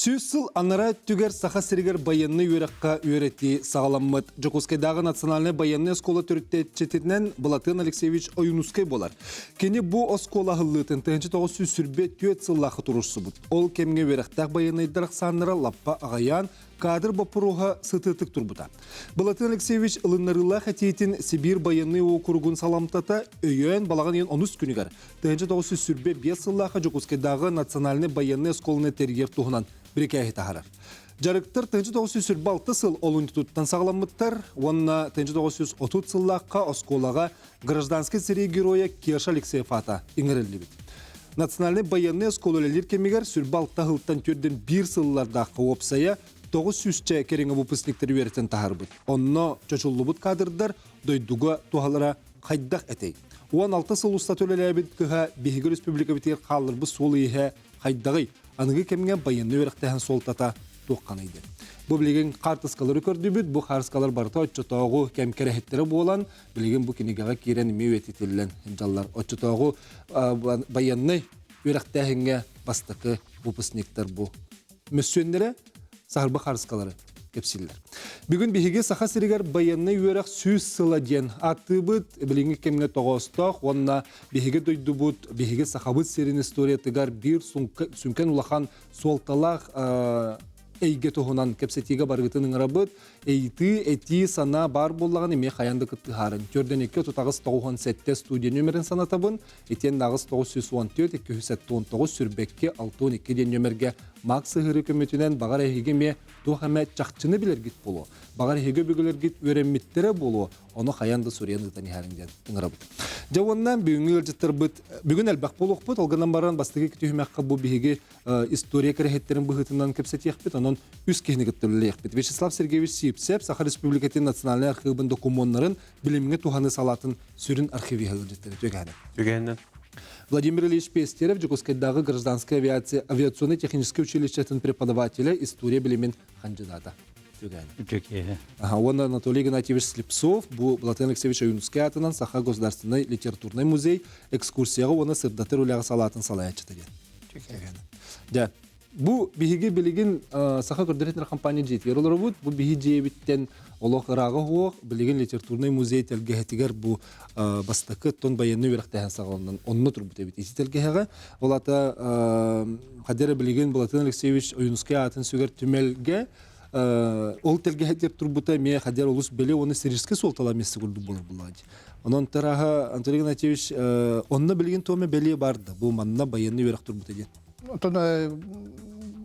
Сүүс сыл анараа өттүгэр Саха сиригэр байыаннай үөрэххэ үөрэтии саҕаламмыт. Дьокуускайдааҕы национальнай байыаннай оскуола төрүттээччитинэн Былатыан Алексеевич Ойуунускай буолар. Кини бу оскуола аһыллыытын 1924 сыллаахха туруорсубут. Ол кэмҥэ үөрэхтээх байыаннайдар ахсааннара лаппа аҕыйаан, кадр боппуруоһа сытыытык турбута. Былатыан Алексеевич ылыннарыылаах этиитин Сибиир байыаннай уокуругун саламтата өйөөн балаҕан ыйын онус күнүгэр 1925 сыллаахха Дьокуускайдааҕы национальнай байыаннай оскуоланы тэрийэр туһунан бирикээһи таһаарар. Дьарыктар 1926 сыл олунньутуттан саҕаламмыттар уонна 1930 сыллаахха оскуолаҕа гражданскай сэрии геройа Кеша Алексеев аата иҥэриллибит. Национальнай байыаннай оскуола үлэлиир кэмигэр сүрбэ алта сылтан төрдүн биир сыллардаахха уопсайа 900-чэ кэриҥэ выпускниктары үөрэтэн таһаарбыт. Онно чочуллубут кадрдар дойдуга туһалара хайдах этэй? 16 сыл устата үлэлээбит кыһа биһиги республикабытыгар хаалларбыт суол-ииһэ хайдаҕый? Аныгы кэмҥэ байыаннай үөрэхтээһин суолтата туохханый диэн. Бу билигин хаартыскалары көрдүбүт. Бу хаартыскалар барыта оччотооҕу кэм кэрэһиттэрэ буолан, билигин бу кинигэҕэ киирэн эмиэ үйэтитиллэн дьаллар. Оччотооҕу байыаннай үөрэхтээһиҥҥэ бастакы выпускниктар бу мөссүөннэрэ саһарба харыскалары кэпсииллэр. Бүгүн биһиги Саха сиригэр байыаннай үөрэх сүүс сыла диэн ааттыыбыт. Билиҥҥи кэмҥэ тоҕоостоох уонна биһиги дойдубут, биһиги Сахабыт сирин историятыгар биир сүҥкэн улахан суолталаах эйгэ туһунан кэпсэтиигэ барыгытын ыҥырабыт. Ыйытыы, этии, санаа баар буоллаҕына эмиэ хайаан да кыттыһаарын. Төрдөн 2 38 97 студия нүөмэрин санатабын. Итиэннэ аҕыс 914 279 сүрбэкки 62 диэн нүөмэргэ Макс ыһыыры көмөтүнэн баҕар эһиги эмиэ туох эмэ чахчыны билэргит буолуо. Баҕар эһиги өбүгэлэргит үөрэммиттэрэ буолуо. Ону хайаан да суруйан ыытан иһэриҥ диэн ыҥырабыт. Дьэ уонна бүгүҥҥү ыалдьыттарбыт бүгүн элбэх буолуохпут. Ол гынан баран бастакы түһүмэххэ бу биһиги история кэрэһиттэрин быһыытынан кэпсэтиэхпит. Онон үс киһини кытта үлэлиэхпит. Вячеслав Сергеевич Сивцев, Саха Республикатын Национальнай архыыбын докумуоннарын билимҥэ туһаныы салаатын сүрүн архивиһа ыалдьыттара Түгээнэ. Түгээнэ. Владимир Ильич Пестерев, Дьокуускайдааҕы гражданскай авиация авиационно-техническэй училищетын преподавателэ, история билимин хандьыдаата. Түгээнэ. Ага, уонна Анатолий Игнатьевич Слепцов, бу Платон Алексеевич Ойуунускай аатынан Саха государственнай литературнай музей экскурсияҕа уонна сырдатар үлэҕэ салаатын салайааччыта диэн. Дьэ, бу биһиги билигин Саха көрдөрөр компания дьиэтигэр олоробут. Бу биһи дьиэбиттэн олох ырааҕа суох. Билигин литературнай музей тэлгэһэтигэр бу бастакы тон байыаннай үөрэхтээһин саҕаланан онно турбут эбит. Ити тэлгэһэҕэ ол ата Хадера билигин Былатын Алексеевич Ойуунускай аатын сүгэр түмэлгэ ол тэлгэһэтигэр турбута эмиэ Хадер олус бэлиэ уонна историческай суолталаах миэстэ курдук буолар буоллаҕа дии. Онон тараһа Анатолий Игнатьевич онно билигин туома бэлиэ бар да бу манна байыаннай үөрэх турбута диэн. Отон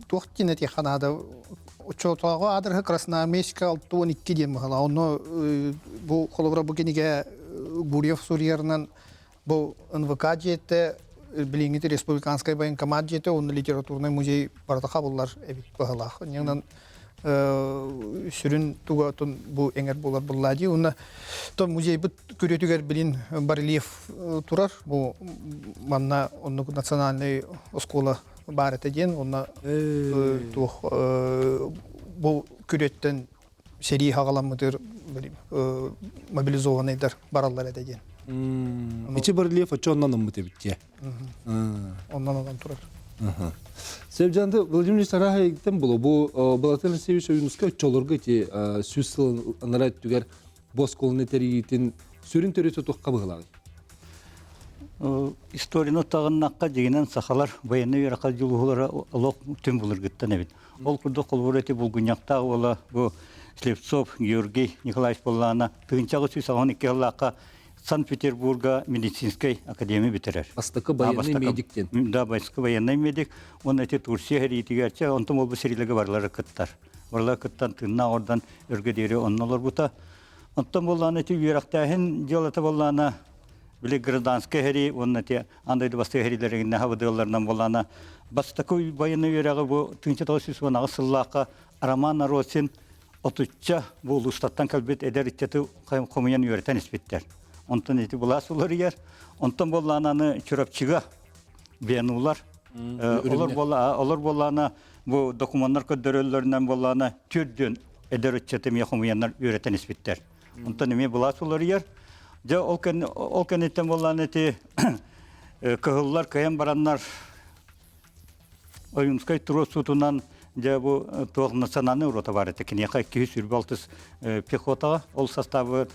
туох диэн этиэххэ наада оччотооҕу аадырыһы Красноармейская 62 диэн быһала. Онно бу холобура бу кинигэ Гурьев суруйарынан бу НВК дьиэтэ билиҥҥити республиканскай военкомат дьиэтэ уонна литературнай музей барыта хабыллар эбит быһалаах. Инньэ сүрүн туга бу эҥэр буолар буллаа дии. Уонна то музейбыт күрүөтүгэр билин барельеф турар. Бу манна оннук национальный оскуола баар этэ диэн уонна туох бу күрүөттэн сэрии хаҕаламмытыр мобилизованныйдар бараллар этэ диэн. Ичи барельеф оччо оннан ыммыт эбит дии. Оннан ылан турар. Севжанды Владимир Ильич Араһайыттан булу бу Балатын Алексеевич Ойуунускай оччолорго ити сүүс сыл анараа өттүгэр бу оскуоланы тэрийиитин сүрүн төрүтэ туохха быһылааҕый? Историяны таҕыннахха дьигинэн сахалар военный үөрэххэ дьулуһулара олох түн былыргыттан эбит. Ол курдук холобур эти булгунньахтаах уола бу Слепцов Георгий Николаевич буоллаана тыһыынчаҕа сүүс аҕыс икки сыллаахха Санкт-Петербурга медицинскэй академия бүтэрэр. Бастакы военный медик диэн. Да, бастакы военный медик. Он эти Турция сэриитигэр, чэ, онтон ол бу сэриилэргэ барылара кыттар. Барылара кыттан тыыннаах ордон өргө диэри онно олорбута. Онтон буоллаана ити үөрэхтээһин дьыалата буоллаана били гражданскай сэрии уонна ити аан дойду бастакы сэриилэригинэ хабыдыалларынан буоллаана бастакы военный үөрэҕи бу 1918 сыллаахха Роман Аросин отучча бу улуустартан кэлбит эдэр ыччаты хомуйан үөрэтэн испиттэр. Онтон ити былаас уларыйар. Онтон буоллаана аны Чурапчыга бенулар. Олор буолла олор буоллаана бу докумуоннар көрдөрөллөрүнэн буоллаана түрдүн эдэр ыччаты эмиэ хомуйаннар үөрэтэн испиттэр. Онтон эмиэ былаас уларыйар. Дьэ ол кэн ол кэнниттэн буоллаана ити кыһыллар кыайан бараннар Ойуунскай туруорсуутунан Дьэ бу туох национальный рота бар этэ киниэхэ 226 пехотаҕа ол составы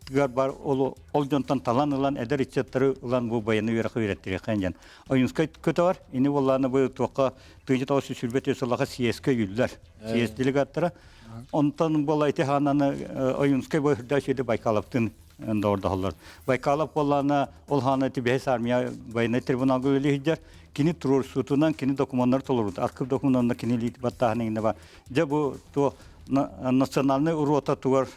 бар ол ол дьонтон талан ылан эдэр ыччаттары ылан бу военный үөрэххэ үөрэттириэххэ диэн. Ойуунскай көтөҕөр ини буоллаана бу туохха 1924 сыллаха съезкэ үүллэр. Съезд делегаттара. Онтон буола ити хаананы Ойуунскай бу үрдэ сүдү Байкаловтын доордоһоллор. Байкалов буоллаана ол хаана ити бэһис армия военный трибуналга үлэлиһиддэр. Кини туруорсуутунан кини докумуоннары толорбут. Архив докумуоннарына кини илиит баттааһын иҥнэ бар. Дьэ бу туох национальный уруота тугар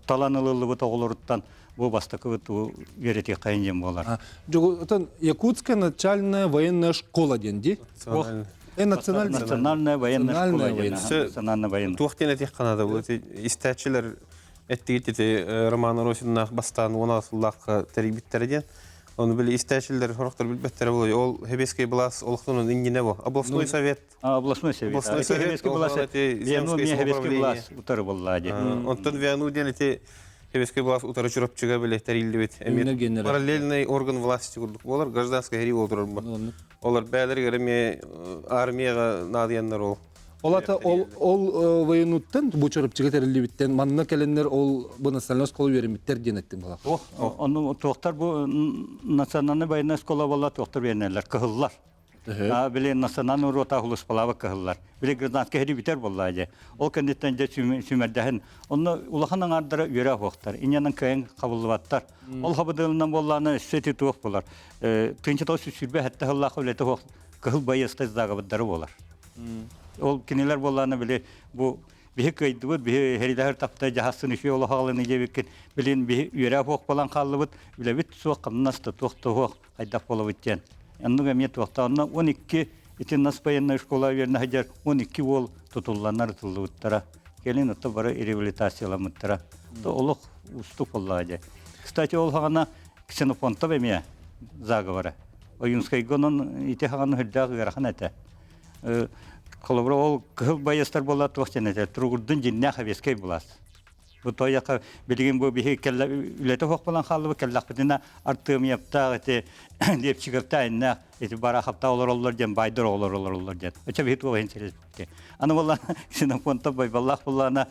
талан ылыллыбыт оҕолоруттан бу бастакы үөрэтиэххэйин диэн буолар. Отон Якутская начальная военная школа диэн дии? Национальная, национальная военная школа диэн. Национальная военная. Туох диэн этиэх канада бу истээччилэр эттигит ити Роман Росиннаах бастаан уон сыллаахха тэрийбиттэрэ диэн. Ону били истээччилэр сорохтор билбэттэрэ буолуо. Ол Хебескэй былаас олохтонун иннинэ бу. Областной совет Областной совет. Областной совет. Хебескэй былаас. Вену мне Хебескэй былаас утары буолла дии. Онтон Вену диэн ити Хебескэй былаас утары Чурапчыга били тэриллибит. Параллельный орган власти курдук буолар, гражданская хэрии буолтурар бу. Олар бээлэригэр эмиэ армияга наадыйаннар ол. Ол ата ол ол военуттан бу Чурапчыга тэриллибиттен манна кэлэннэр ол бу национальная школа үөрэммиттэр диэн эттим була. Ону туохтар бу национальная военная школа буолла туохтар үөрэнэллэр кыһыллар. Били национальный уруота хулуспалаабыт кыһыллар. Били гражданскай сэрии бүтэр буоллаа дьэ. Ол кэнниттэн дьэ сүмэрдэһин. Онно улахан аҥаардара үөрэ оһуохтар. Инньэнэн кыайан хабыллыбаттар. Ол хабыдыылынан буоллаана өссө ити туох буолар. 1927 сыллаах үлэтэ суох кыһыл байыаскай заговордары буолар. Ол кинилэр буоллаана били бу биһи кыайдыбыт, биһи хэрилэһэр тапта дьаһассын үчүгэй олох аҕалын диэбиккин билин биһи үөрэ суох буолан хааллыбыт, үлэбит суох, хамнас да туох да суох хайдах буолабыт диэн. Оннук эмиэ туохтаанна 12 ити нас военная школа үөрэнэ сылдьар 12 уол тутулланнар ытыллыбыттара. Кэлин ото бары реабилитацияламмыттара. То олох уустук буоллаҕа дьэ. Кстати, ол хаҕана Ксенофонтов эмиэ заговора. Ойуунскайга онон ити хаҕана үрдээх ыарахан этэ. Холобура ол кыһыл байыастар буолла туох диэн этэ туругурдун дьиннээх эбиэскэй былаас. Бу тойака билигин бу биһи кэллэ үлэтэ суох буолан хааллыбыт кэллэхпитинэ Артемьевтаах ити Лепчиковтаах иннээх ити Бараховтаах олороллор диэн баайдар оҕолор олороллор диэн. Оччо биһи туох иһин сэлэспитти. Аны буолла Ксенофонтов Байбаллаах буоллаана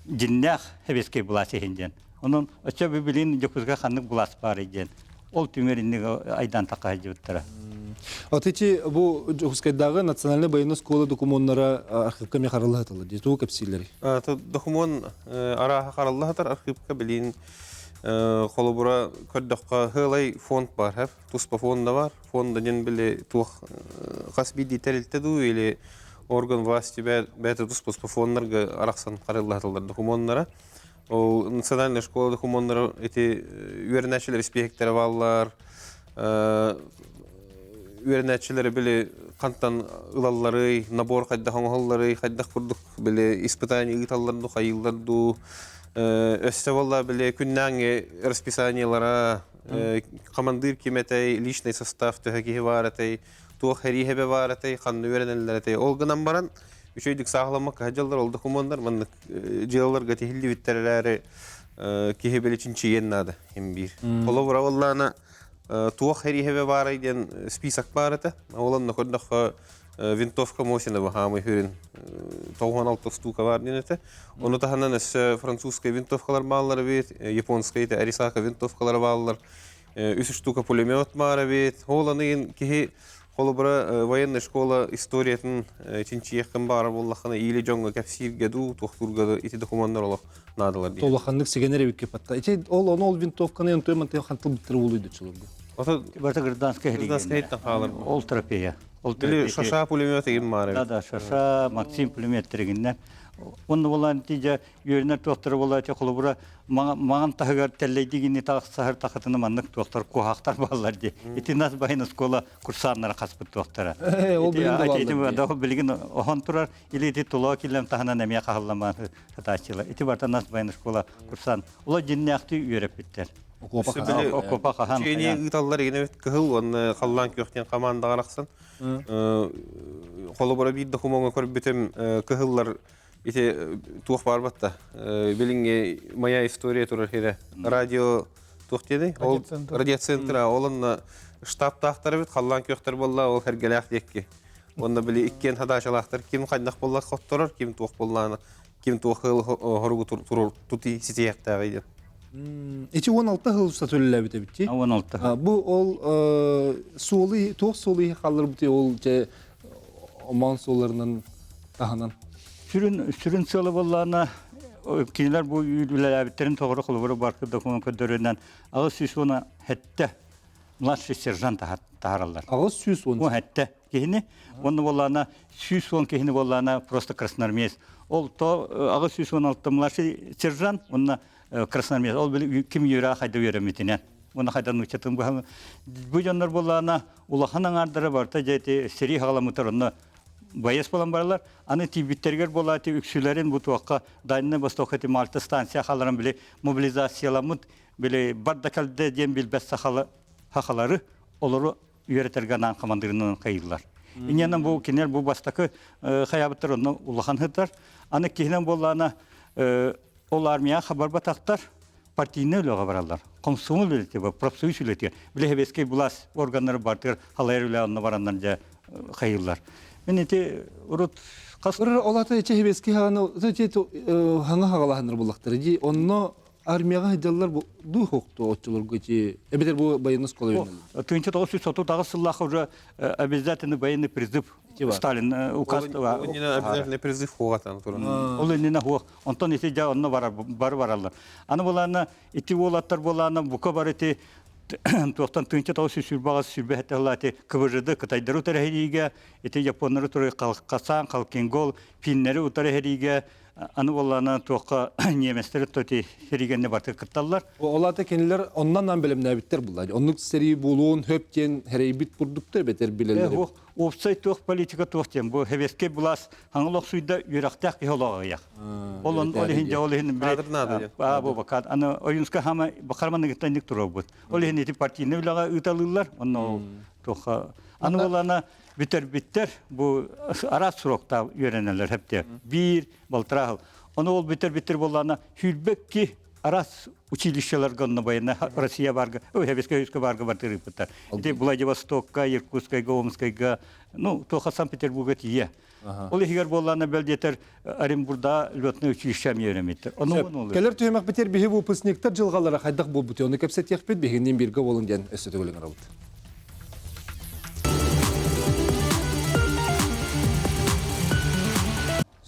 дьиннээх сэбиэскэй былаас иһин диэн. Онон оччо билин Дьокуускайга ханнык былаас баарый диэн. Ол түмэр инник айдаан тахха сылдьыбыттара. Вот эти бу Дьокуускайдааҕы национальнай военная школа докумуоннара архивка эмиэ харалла сыталлар дии. Тугу кэпсииллэрий? Докумуон арааһа харалла сытар архивка билин холобура көрдөххө Хылай фонд бар, туспа фонда бар. Фонда диэн били туох хас биирдии тэрилтэ дуу или орган власти бэйэтэ тус-туспа фоннарга арахсан харалла сыталлар докумуоннара. Ол национальная школа докумуоннара ити үөрэнээччилэр испииһэктэрэ бааллар. Үөрэнээччилэри били хантан ылалларый, набор хайдах оҥоһулларый, хайдах курдук били испытание ыыталлар дуу, хайыыллар дуу. Өссө буолла били күннээҥи расписаниелара, командир ким этэй, личный состав төһө киһи баар этэй, туох эрииһэбэ баар этэй, ханна үөрэнэллэр этэй. Ол гынан баран үчүгэйдик сааһыламмакка сылдьаллар ол докумуоннар маннык дьыалаларга тиһиллибиттэр эрээри киһи били чинчийиэн наада им биир. Холобура буоллаана туох эрииһэбэ баарай диэн список баар этэ. Ол онно көрдөххө винтовка Мосинова хаамый хүрүн 96 штука бар диэн этэ. Ону таһынан өссө французскай винтовкалар бааллар эбит, японскай Арисака винтовкалар бааллар. Үс штука пулемет баар эбит. Ол аны киһи холобура военная школа историятын чинчийэххин баара буоллаххына иили дьоҥҥо кэпсииргэ дуу, туохтуурга дуу ити докумуоннар олох наадалар дии. Улаханнык сигэнэр эбикке патта. Ити ол ону ол винтовканы онтуй мантый хантыл биттер уулуйду чулургу. Ото Барыта гражданскай гражданскай хаалар. Ол тропея. Ол Били шаша пулемет игин баар эбит. Да, да, шаша, Максим пулемет тиригиннен. Онно болан тиже үөрэнэр туохтара буолла холобура маҥан таһыгар тэллэйдигини саһар тахатына маннык туохтар куһаахтар бааллар дии. Ити нас баһын оскуола курсааннара хаспыт туохтара. Ол билигин да бааллар дии. Ол билигин оһон турар или ити тулоо киллэм таһынан эмиэ хаһалламаан сатааччылар. Ити барта нас баһын оскуола курсаан. Ола дьиннээхтии үөрэппиттэр. Окуопа хаһан. Окуопа хаһан. Чиэни ыыталлар игин эбит кыһыл уонна халлаан күөх диэн командаҕа арахсан. Холобура биир докумуоҥҥа көрбүтүм кыһыллар ити туох баар батта билиҥҥи моя история турар хирэ радио туох диэний ол радиоцентра ол онно штабтаахтар эбит халлаан күөхтэр буолла ол хэргэлээх диэкки. Уонна били иккиэн хадаачалаахтар ким хайдах буолла хотторор, ким туох буоллаана, ким туох хоругу тути ситиһиэхтээҕий диэн. Ити 16 сыл устата үлэлээбит эбит дии. 16. Бу ол суолу туох суолу хаалларбыт ол дьэ омоон суолларынан таһынан. Сүрүн сүрүн сыала буоллаана кинилэр бу үлэлээбиттэрин тоҕоро холобура баркы документ көрдөрүнэн 817 младший сержант таһаараллар. 810 7 киһини уонна буоллаана 110 киһини буоллаана просто красноармеец. Ол то 816 младший сержант уонна красноармеец. Ол ким үөрэ хайда үөрэммитинэн. Уонна хайда нууччатын быһа бу дьоннор буоллаана улахан аҥаардара барыта дьэ сэрии хаҕаламмыттар онно боец буолан баралар. Аны тиийбиттэригэр буолаати үксүлэрин бу туохха Дальнай Восток эти Мальта станция халарын били мобилизацияламмыт били бар да кэлдэ диэн билбэт сахалары олору үөрэтэргэ анаан хамандыырынан хайыыллар. Инньэнэн бу кинилэр бу бастакы хайаабыттар онно улахан ыттар. Аны киһинэн буоллаана ол армияҕа хабарбатахтар партийнай үлэҕэ бараллар. Комсомол үлэтэ, профсоюз үлэтигэр. Били сэбиэскэй былаас органнары бартыгар халайар үлэ онно бараннар дьэ хайыыллар. Мин ити урут хас Ол ата ичи сэбиэскэй хаҕаны хаҥа хаҕалаһаннар буллахтара дии. Онно армияҕа сылдьаллар дуу хокту оччолорго ити эбэтэр бу военный школа үөрэнэллэр. 1938 сыллаах уже обязательный военный призыв Сталин указ Ол иннинэ обязательный призыв хуоҕатан туран. Ол иннинэ хуох. Онтон ити дьэ онно барар бары бараллар. Аны булаана ити уолаттар булаана бука бар ити туохтан тыынча тоҕус сүүс сүүрбэҕэ сүүрбэ сэттэ сыллаа ити КВЖД кытайдары утары эһэриигэ ити японнары утары Касан, Халкингол, финнэри утары эһэриигэ аны буоллаана туохха ньиэмэстэр ити сэриигэнне барыта кытталлар. Ол аата кинилэр оннан бэлэмнээбиттэр булла. Оннук сэрии буолуон хөп диэн хэрэйбит курдуктар эбэтэр билэллэр. Уопсай туох политика туох диэн бу сэбиэскэй былаас хаҥыл охсуйда үөрэхтээх киһи олоҕо аҕыйах. Ол ол иһин дьэ ол иһин Кадр наада диэн. Бу бакад аны Ойунска хама бакарманыгыттан ник турабыт. Ол иһин ити партийнай үлэҕэ ыыталыыллар. Онно ол туохха аны буолана бүтэрбиттэр бу араас сроктаах үөрэнэллэр хэптэ. Биир балтараа сыл. Ону ол бүтэрбиттэр буоллаана сүүрбэкки араас училищеларга онно военная Россия барга, ой, Советская Союзка барга бартырыппыттар. Ити Владивостокка, Иркутскайга, Омскайга, ну, тоха Санкт-Петербурга тиийэ. Ол иһигэр буоллаана бэл диэтэр Оренбурда летное училище үөрэммиттэр. Ону Кэлэр түһүмэх битер биһи выпускниктар дьылҕалара хайдах буолбут ону кэпсэтиэхпит биһигинниин бииргэ буолун диэн өссө төгүл ыҥырабыт.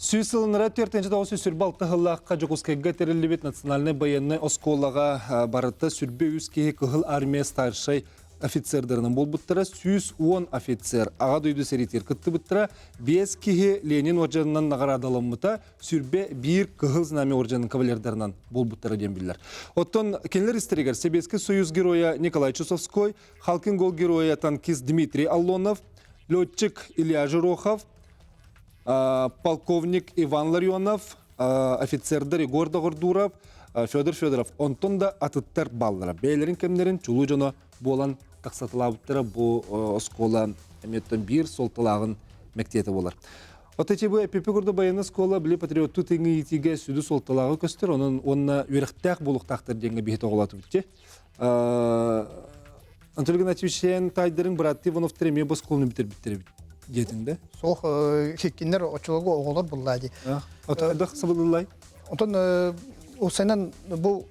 Сүүс сылынара 496 сыллаахха Дьокуускайга тэриллибит национальнай байыаннай оскуолаҕа барыта сүрбэ үс киһи Кыһыл Армия старшай офицердарынан буолбуттара 110 офицер Аҕа дойду сэриитигэр кыттыбыттара, 5 киһи Ленин орденынан наҕараадаламмыта, сүрбэ биир Кыһыл Знамя орденын кавалердарынан буолбуттара диэн биллэр. Оттон кинилэр истэригэр Сэбиэскэй Союз геройа Николай Чусовской, Халкин гол геройа танкист Дмитрий Аллонов, летчик Илья Жирохов, полковник Иван Ларионов, офицердар Егор Доҕордуурап, Федор Федоров, онтон да атыттар бааллара. Бэйэлэрин кэмнэрин чулуу дьоно буолан тахсатылаабыттара бу оскуола эмиэттэн биир суолталааҕын мэктиэтэ буолар. Отече бу эпипи курдук байыаннай оскуола били патриоттуу тыҥы иитиигэ сүдү суолталааҕы көстөр, онон уонна үөрэхтээх буолуохтаахтар диэҥҥэ биһи тоҕолоотубут. Анатолий Игнатьевич сен таайдарыҥ бырааттыы Ивановтар эмиэ бу оскуоланы бүтэрбиттэр эбит диэтиҥ да? Суох, кинилэр оччолорго оҕолор буллаа дии. Отох сабылыллай? Онтон усанан бу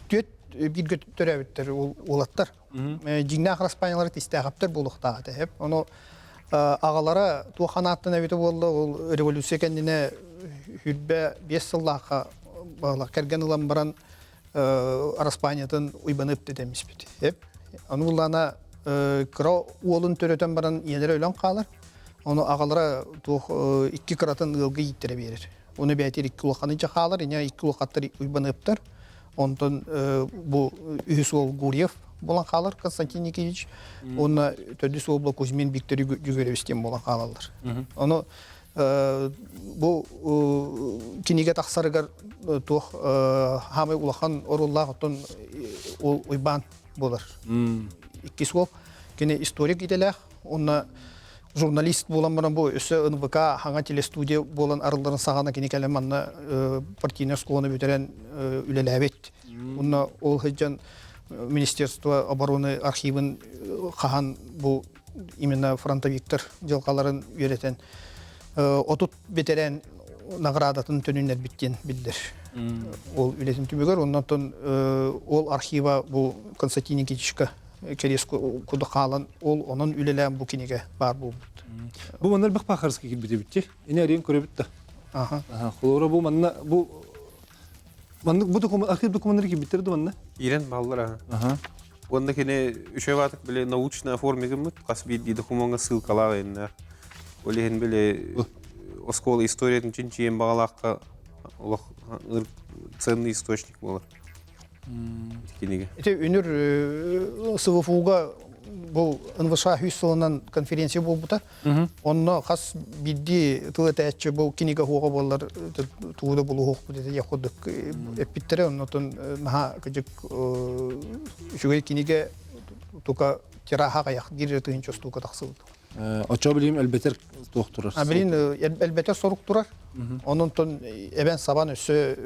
түөт бииргэ төрөөбүттэр уолаттар. Дьиҥнээх распаанньалары тистээхэптэр буолуохтаах этэ. Хеп. Ону аҕалара туох анааттан эбитэ буолла, ол революция кэннинэ хүрбэ биэс сыллаахха кэргэн ылан баран араспаанньатын уйбаныып дэмиспит. Эп. Ону буллаана кыра уолун төрөтөн баран ийэлэрэ өлөн хаалар. Ону аҕалара туох икки кыратын ыалга ииттэрэ биэрэр. Ону бэйэтигэр икки улаханы дьэ хаалар, ине икки улахаттар уйбаныаптар. Онтон бу үһүс уол Гурьев буолан хаалар Константин Никитич. Уонна төрдүс уол Кузьмин Виктор Югоревич диэн буолан хаалаллар. Ону бу кинигэ тахсарыгар туох хаамай улахан оруоллаах оттон ол Уйбаан буолар. Иккис уол кини историк идэлээх уонна журналист буолан баран бу өссө НВК хаҥа телестудия буолан арылларын саҕана кини кэлэн манна партийнай оскуоланы бүтэрэн үлэлээбит. Уонна ол сылдьан Министерство обороны архивын хаһан бу именно фронтовиктар дьылҕаларын үөрэтэн 30 бэтэрээн наградатын төнүннэрбит диэн биллэр. Ол үлэтин түмүгэр оннотон ол архива бу Константин Никитичка кэриэс курдук хаалан ол онон үлэлээн бу кинигэ баар буолбут. Бу манна элбэх пахарска киирбит эбит Ини арыйан көрөбүт да. Аха. Холобура бу манна бу маннык бу документ архив документары киирбиттэр да манна? Киирэн бааллар Аха. Уонна кини үчүгэй баатык били научная форме гыммыт хас биирдии докумуоҥҥа ссылкалаах иннэ. Ол иһин били оскуола историятын чинчийэн баҕалаахха олох ценный источник буолар кинигэ. Ити үнүр СВФУга бу НВШ 100 сылынан конференция буолбута. Онно хас биирдии тыл этээччи бу кинигэ хуоҕа буоллар тугу да булуһуохпут этэ диэх курдук эппиттэрэ. Оннотон наһаа кыдьык үчүгэй кинигэ тука тираха аҕыйах диир тыһыынча устуука тахсыбыт. Оччо билим элбэтэр туох турар? Билин элбэтэр сорук турар. Онон эбэн сабан өссө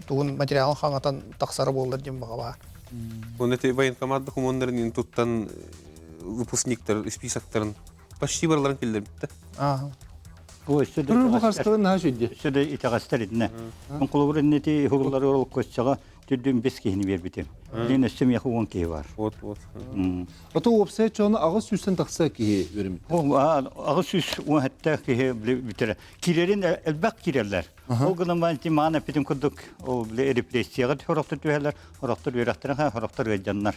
тугун материалын хаҥатан тахсара буоллар диэн баҕалаа. Оны те военкомат документарын туттан выпускниктар списоктарын почти барыларын киллэрбиттэр. Бу өссө да Бу харыстарын наһаа үчүгэй. Өссө да итэҕэстэр итинэ. Холобур иннити хугулары ол коччаҕа түрдүн бес киһини биэрбитим. Билин өссө миэхэ 10 киһи бар. Вот, вот. Ото уопсай чону 800-тэн тахса киһи үөрэммит. 817 киһи бүтэрэ. Кирерин элбэх киреллер. Ол гынан баран ити маан эппитим курдук ол репрессияҕа хорохтор түһэллэр, хорохтор үөрэхтэрин хорохтор ыалдьаннар.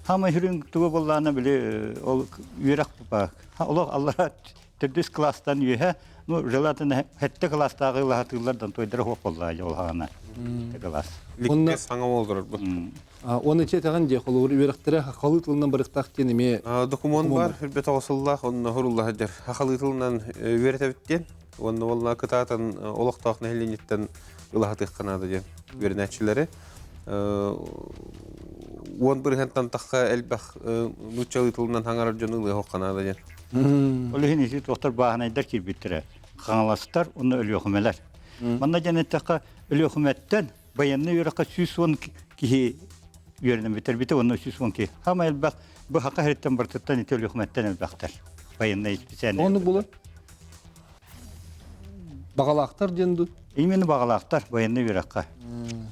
Хаама хүрүн туга буоллаана били ол үөрэх олох аллара төрдүс класстан үөһэ ну желательно хэтте класстааҕы лаһатыыллардан тойдара хуох боллаа ол хаана класс. Ликке саҥа болдорор бу. Оны четэҕин дии холобур үөрэхтэрэ хахалыы тылынан барыктаах диэн эмиэ Докумуон бар үрбет оҕосуллаах онно хурулла сылдьар. Хахалыы тылынан үөрэтэбит диэн уонна уолла кытаатан олохтоох нэһилиэнньэттэн ылаһатыахха наада диэн үөрэнээччилэри 10 бырыһыантан тахха элбэх нууччалыы тылынан хаҥарар дьону ылыахха наада диэн. Ол иһин ити туохтар бааһынайдар киирбиттэрэ. Хаҥаластар уонна Өлүөхүмэлэр. Манна диэн эттэххэ, Өлүөхүмэттэн военный үөрэххэ 110 киһи үөрэнэн бүтэрбитэ уонна 110 киһи. Хаама элбэх бу хака иһиттэн барытыттан ити Өлүөхүмэттэн элбэхтэр. Военный специальный. Оннук буолар. Баҕалаахтар диэн дуу? Именно баҕалаахтар военный үөрэххэ.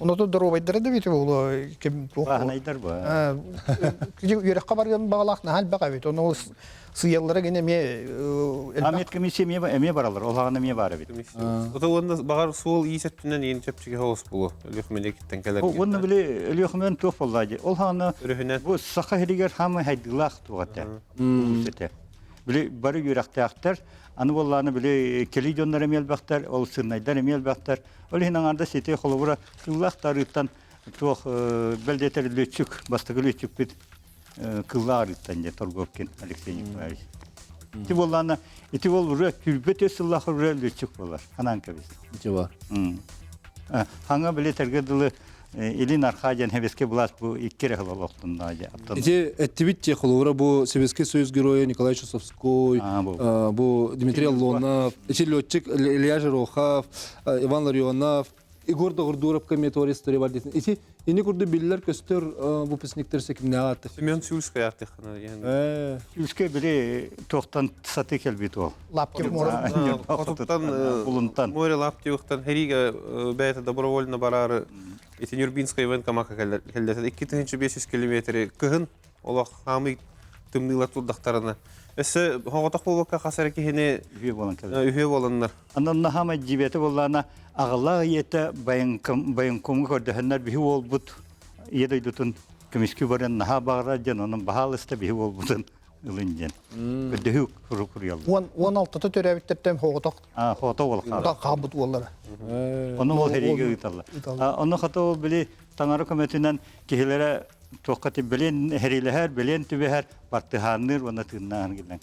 Оното доруобайдара да бити буолуо ким туох Бааһынайдар бу. Үөрэххэ барыан баҕалаах наһаа элбэх эбит. Ону сыйаллара гин эмиэ Амет комиссия эмиэ баралар. Ол хаҕана эмиэ бар эбит. Ото уонна баҕар суол иис өттүнэн иин чэпчэки соҕус буолуо. Өлүөхүмэ кэлэр. Уонна били Өлүөхүмэн туох буоллаа дии. Ол хаҕана Өрүһүнэн. бу саха сиригэр хаамай хайдыылаах туох этэ. Этэ. Били бары үөрэхтээхтэр, аны буоллааны били кэлии дьоннор эмиэ элбэхтэр, ол сырнайдар эмиэ элбэхтэр. Ол иһин аҥаарда сити холобура кыллаах тарыыттан туох бэл диэтэр лүөччүк, бастакы лүөччүкпүт кыллаах арыыттан дьэ Торговкин Алексей Николаевич. Ити буоллаана ити бол уже түрбэ төс сыллаах уже лүөччүк буолар. Ханаан кэбис. Ити бар. Хаҥа били тэргэ дылы Илин Архаа диэн Сэбиэскэй былаас бу икки эрэ сыл олохтунна Ити эттибит те холобура бу Советский Союз геройа Николай Чусовской, бу Дмитрий Аллонов, ити летчик Илья Жирохов, Иван Ларионов, Егор Доҕордууровка метеор история бар диэтин. Ити ини курдук биллэр көстөр выпускниктар секимнээҕи аттых. Семен Сюльскай аттыххана. Сюльскай били туохтан саты келбит ол. Лаптев мора. Хотуттан Булунтан. Море Лаптевтан Херига бэйэтэ добровольно бараары ити Нюрбинскай военкомакка келлетет 2500 километри кыһын олох хаамый тымныылар турдахтарына өссө хоҕотох буолбакка хас эрэ киһини Үһүө буолан кэлэр. Үһүө буоланнар. Анан хаама дьибиэтэ буоллаана аҕалаах ийэтэ байыҥкомҥа көрдөһөннөр биһи уолбут ийэ дойдутун көмүскүү баран наһаа баҕарар диэн онон баһаалыста биһи уолбутун ылын диэн. Көрдөһүү куруйаллар. 16-та төрөөбүттэртэн хоҕотох Хоото уол хаалар. Хаалбыт уоллара. Ону ол хэриигэ ыыталлар. Ону хата ол били таҥара көмөтүнэн киһилэрэ туохха билин хэриилэһэр, билин түбэһэр, бартыһаанныыр уонна тыыннаан килэн.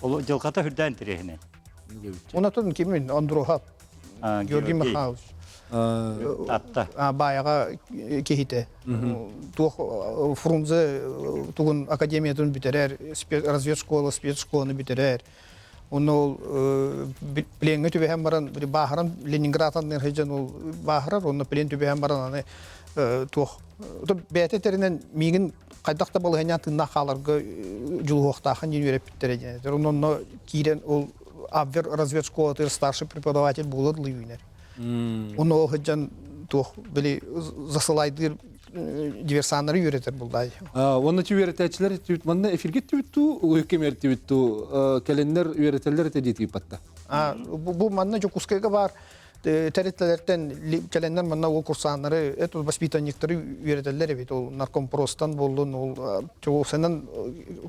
Ол дьылҕата үрдээн тириэһинэ. Онотон кимин Андрохап Георгий Михайлович. Атта. Баайаҕа киһитэ. Туох Фрунзе тугун академиятын бүтэрэр, разведшкола, спецшколаны бүтэрэр. Онно ол пленҥэ түбэһэн баран бааһыран Ленинградтан сылдьан ол бааһырар, онно плен түбэһэн баран аны Туох бэйэтэ этэринэн миигин хайдах да балаһыанньаан тыыннаах хааларга дьулуһуохтаахын диэн үөрэппиттэрэ диэн этэр. Онно киирэн ол Абвер разведшколатыгар старший преподаватель буолар үүнэр. Онно ол сылдьан туох били засылайдыыр диверсаннары үөрэтэр буллай. Уонна ти үөрэтээччилэр түбүт манна эфирге түбүт туу, уйуккемер түбүт туу, кэлэннэр үөрэтэллэр этэ дии тыыппатта. Бу манна Дьокуускайга баар тэрилтэлэртэн кэлэннэр манна ол курсааннары, это воспитанниктары үөрэтэллэр эбит. Ол наркомпростан буоллун, ол чугусанан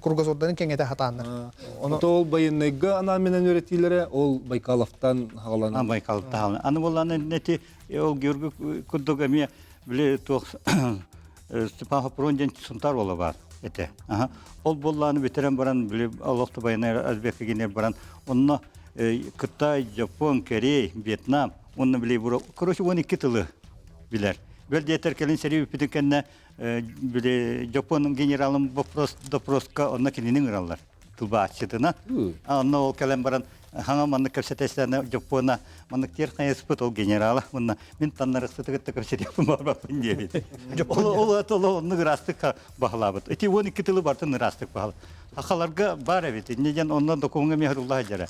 кругозордарын кэҥэтэ хатааннар. Оны ол байыннайга анаан менен үөрэтиилэрэ ол Байкаловтан хагаланан. Байкаловтан хагаланан. Аны болланы нети ол Георгий курдук эмиэ били туох Степан Хопрон диэн сунтар ола бар этэ. Ол болланы бүтэрэн баран били олохто байынай разведка генер баран онно Кытай, Жапон, Корей, Вьетнам онно били короче 12 тылы билэр. Бэл диэтэр кэлин сэрии бүппүтүн кэннэ били Жапон генералын вопрос допроска онно кинини ыҥыраллар тылбаасчытынан. Онно ол кэлэн баран хаҥа маннык кэпсэтэ Дьоппуона маннык тиэр хайыспыт ол генерала мунна мин таннарыксыты кытта кэпсэтиэхпин барбаппын диэбит. Ол ол ол оннук ыраастык баһылаабыт. Ити 12 тылы бартын ыраастык баһыл. Хахаларга бар эбит. Инне диэн онно докумуҥҥа эмиэ сурулла сылдьара.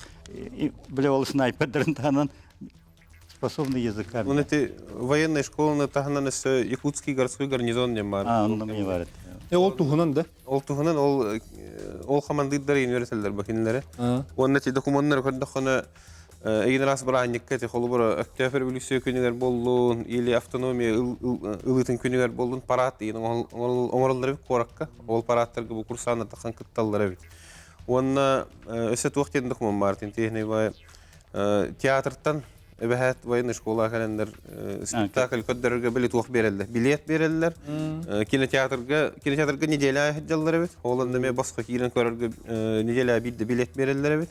Биле ол снайпердарын таһынан способны языками. Он эти военные школаны таһынан өссө Якутский городской гарнизон диэн баар. А, онно эмиэ бар Э, ол туһунан да? Ол туһунан ол ол хамандыырдар үөрэтэллэр бу кинилэри. Уонна ти докумуоннары көрдөххүнэ эгин раас бырааһынньыкка ти холобура Өктөөп революция күнүгэр буоллун или автономия ылыытын күнүгэр буоллун парад деген оҥороллор эбит куоракка. Ол парадтарга бу курсааннар тахсан кытталлар эбит. Уонна өссө туох диэн докумуон баар тинтиэһинэй театртан эбэһээт военный школа кэлэннэр спектакль көрдөрөргө били туох биэрэллэр билет биэрэллэр кинотеатрга кинотеатрга неделя сылдьаллар эбит ол онно эмиэ босхо киирэн көрөргө неделя биирдэ билет биэрэллэр эбит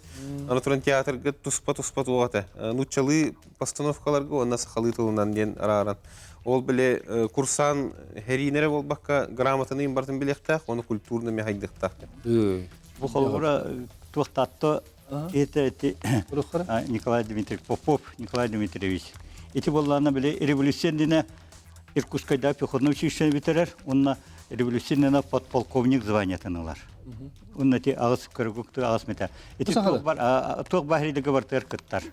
аны туран театрга туспа туспа туох этэ нууччалыы постановкаларга уонна сахалыы тылынан диэн арааран ол били курсан хэриинэрэ буолбакка грамотаны барытын билиэхтээх уонна культурно эмиэ хайдыахтаах бу холобура туохтаатто Это эти Николай Дмитриевич Попов Николай Дмитриевич. Ити буоллаана били революция иннинэ Иркутскайда пехотный училищены бүтэрэр, уонна революция иннинэ подполковник званиетын ылар. Уонна ити аҕыс көрүгүктү аҕыс метр. Ити туох бар туох баһырыйдыга бартыгар кыттар.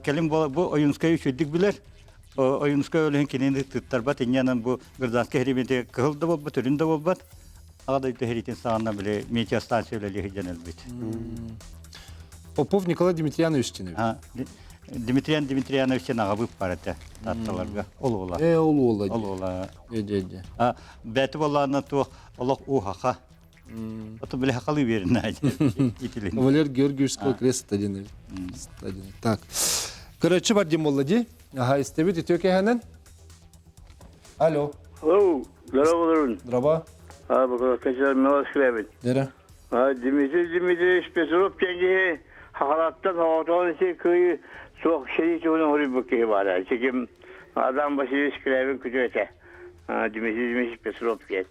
Кэлин бу Ойунскай үчүгдүк билэр. Ойунскай өлүһүн кинини тыттарбат инньэнэн бу гражданскай херимети кыһыл да буолбат, үрүн да буолбат. Аҕа дойду сэриитин саҕана били метеостанция үлэлии сылдьан өлбүт. Попов Николай Дмитрианович диэн эбит. Дмитриан Дмитрианович диэн аҕабыт бар этэ Таатталарга. Ол уола. Э, ол уола. Ол уола. Э, дьэ, дьэ. А бэти буоллаана туох олох уухаха. Ото били хахалы берин итилин. Валер Георгиевского крест стадионы. Так. Короче, бар дем болла ди. Ага, истебит үтүө кэһэнэн. Алло. Hello, здорово, Здорово. А, качар Милославич. Дера. А, Дмитрий Дмитриевич Петров кэнниһи хахалаттан оҕотоон ити кыйы суох сэрии туһунан хоруйбут киһи баара. Ити Адам Васильевич Скрябин күтүөтэ. Дмитрий Дмитриевич Петров диэн.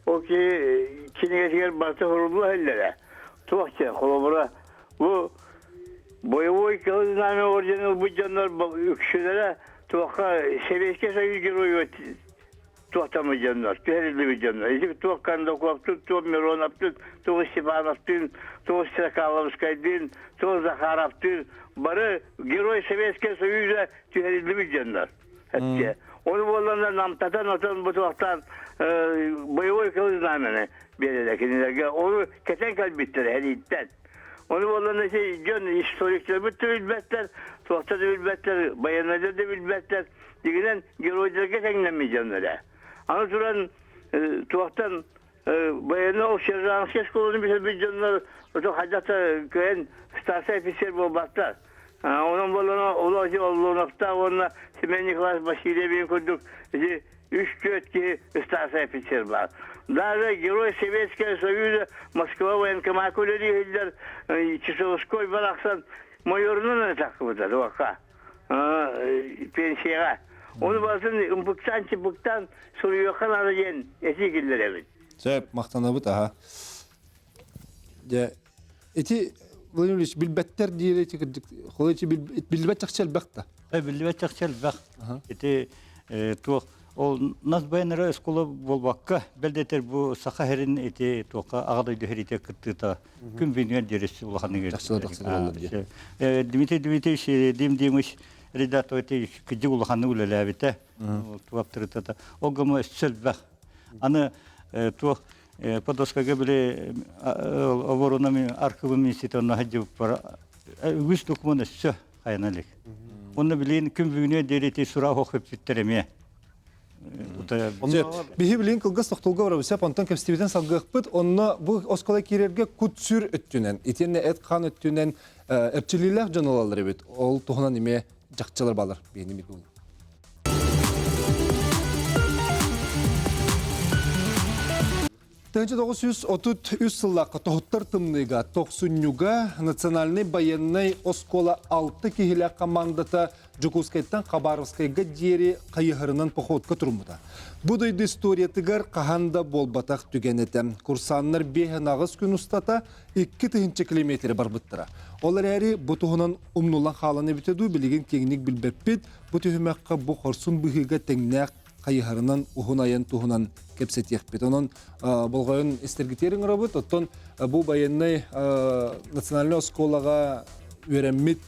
Ол киһи кинигэтигэр барыта сурулла иһиллэрэ. Туох диэн, холобура, бу боевой Кыһыл Знамя орден ылбыт дьоннор үксүлэрэ туохха Сэбиэскэй Союз геройугар туохтаммыт дьоннор, түһэриллибит дьоннор. Ити туох Кондаковтуун, туох Мироновтуун, туох Степановтуун, туох Стрекаловскайдыын, туох Захаровтыын бары Герой Советского Союза түһэриллибит дьоннор. Эппиэ. Ол буолланна намтатан отон бу туохтаан боевой кыл знамени биэрэлэ кинилэргэ. Ону кэтэн кэлбиттэр эрииттэн. Ону буолланна ити дьон историктарбыт да билбэттэр, туохта да билбэттэр, байыаннайдар да билбэттэр. Дигинэн геройдарга тэҥнэммит дьоннор ээ. Аны туран туохтан военный сержантскай школаны бүтэрбит дьоннор ото хайдах да кыайан старшай офицер буолбаттар. Онон буоллана ол ити Оллоновтаах уонна Семен Николаевич Васильевин курдук ити үс-түөрт киһи старшай офицер баар. Даже Герой Советского Союза Москва военкоматка үлэлии иһиллэр Часовской барахсан майорунан атаххыбыта туохха пенсияҕа. Оны барытын ымпыктаан-чымпыктаан суруйуохха наада диэн этии киллэрэбит. Сөп, махтанабыт аха. Дьэ, ити Владимир Ильич билбэттэр диир ити кырдьык холой ити билбэт чахчы элбэх да. Биллибэт чахчы элбэх. Ити туох Ол нас байанара оскуола буолбакка, бэл дэтэр бу саха сирин ити туохха аҕа дойду сэриитэ кыттыыта күн бүгүнүгэр диэри улаханнык Дмитрий Дмитриевич Дим Димыч редактор ити кыдьык улаханнык үлэлээбитэ. Туаптырытата. Ол гыма өссө элбэх. Аны туох Подоскага били оборона архивын институтуна сылдьыбыппар үгүс документ өссө хайана илик. Онно билин күн бүгүнү диэри ити сура оһох өппүттэр эмиэ. Биһи билин кылгас тохтолго барабыз сөп, онтон кэпсэтибитин салгыахпыт. Онно бу оскуола киирэргэ кут-сүр өттүнэн, итиэннэ эт-хаан өттүнэн эрчиллиилээх дьон ылаллар эбит. Ол туһунан эмиэ чахчылар балар. Биһини бит 1933 сыллаахха тоһуттар тымныыга тохсунньуга национальнай байыаннай оскуола алта киһилээх командата Дьокуускайтан Хабаровскайга диэри хайыһарынан походка туруммута. Бу дойду историятыгар хаһан да буолбатах түгэн этэ. Курсаннар 5-8 күн устата 2000 километри барбыттара. Ол эрээри бу туһунан умнуллан хаалан эбитэ дуу билигин киэҥник билбэппит. Бу түһүмэххэ бу хорсун быһыыга тэҥнээх хайыһарынан уһун айан туһунан кэпсэтиэхпит. Онон болҕойон истэргитиэр ыҥырабыт. Оттон бу байыаннай национальнай оскуолаҕа үөрэммит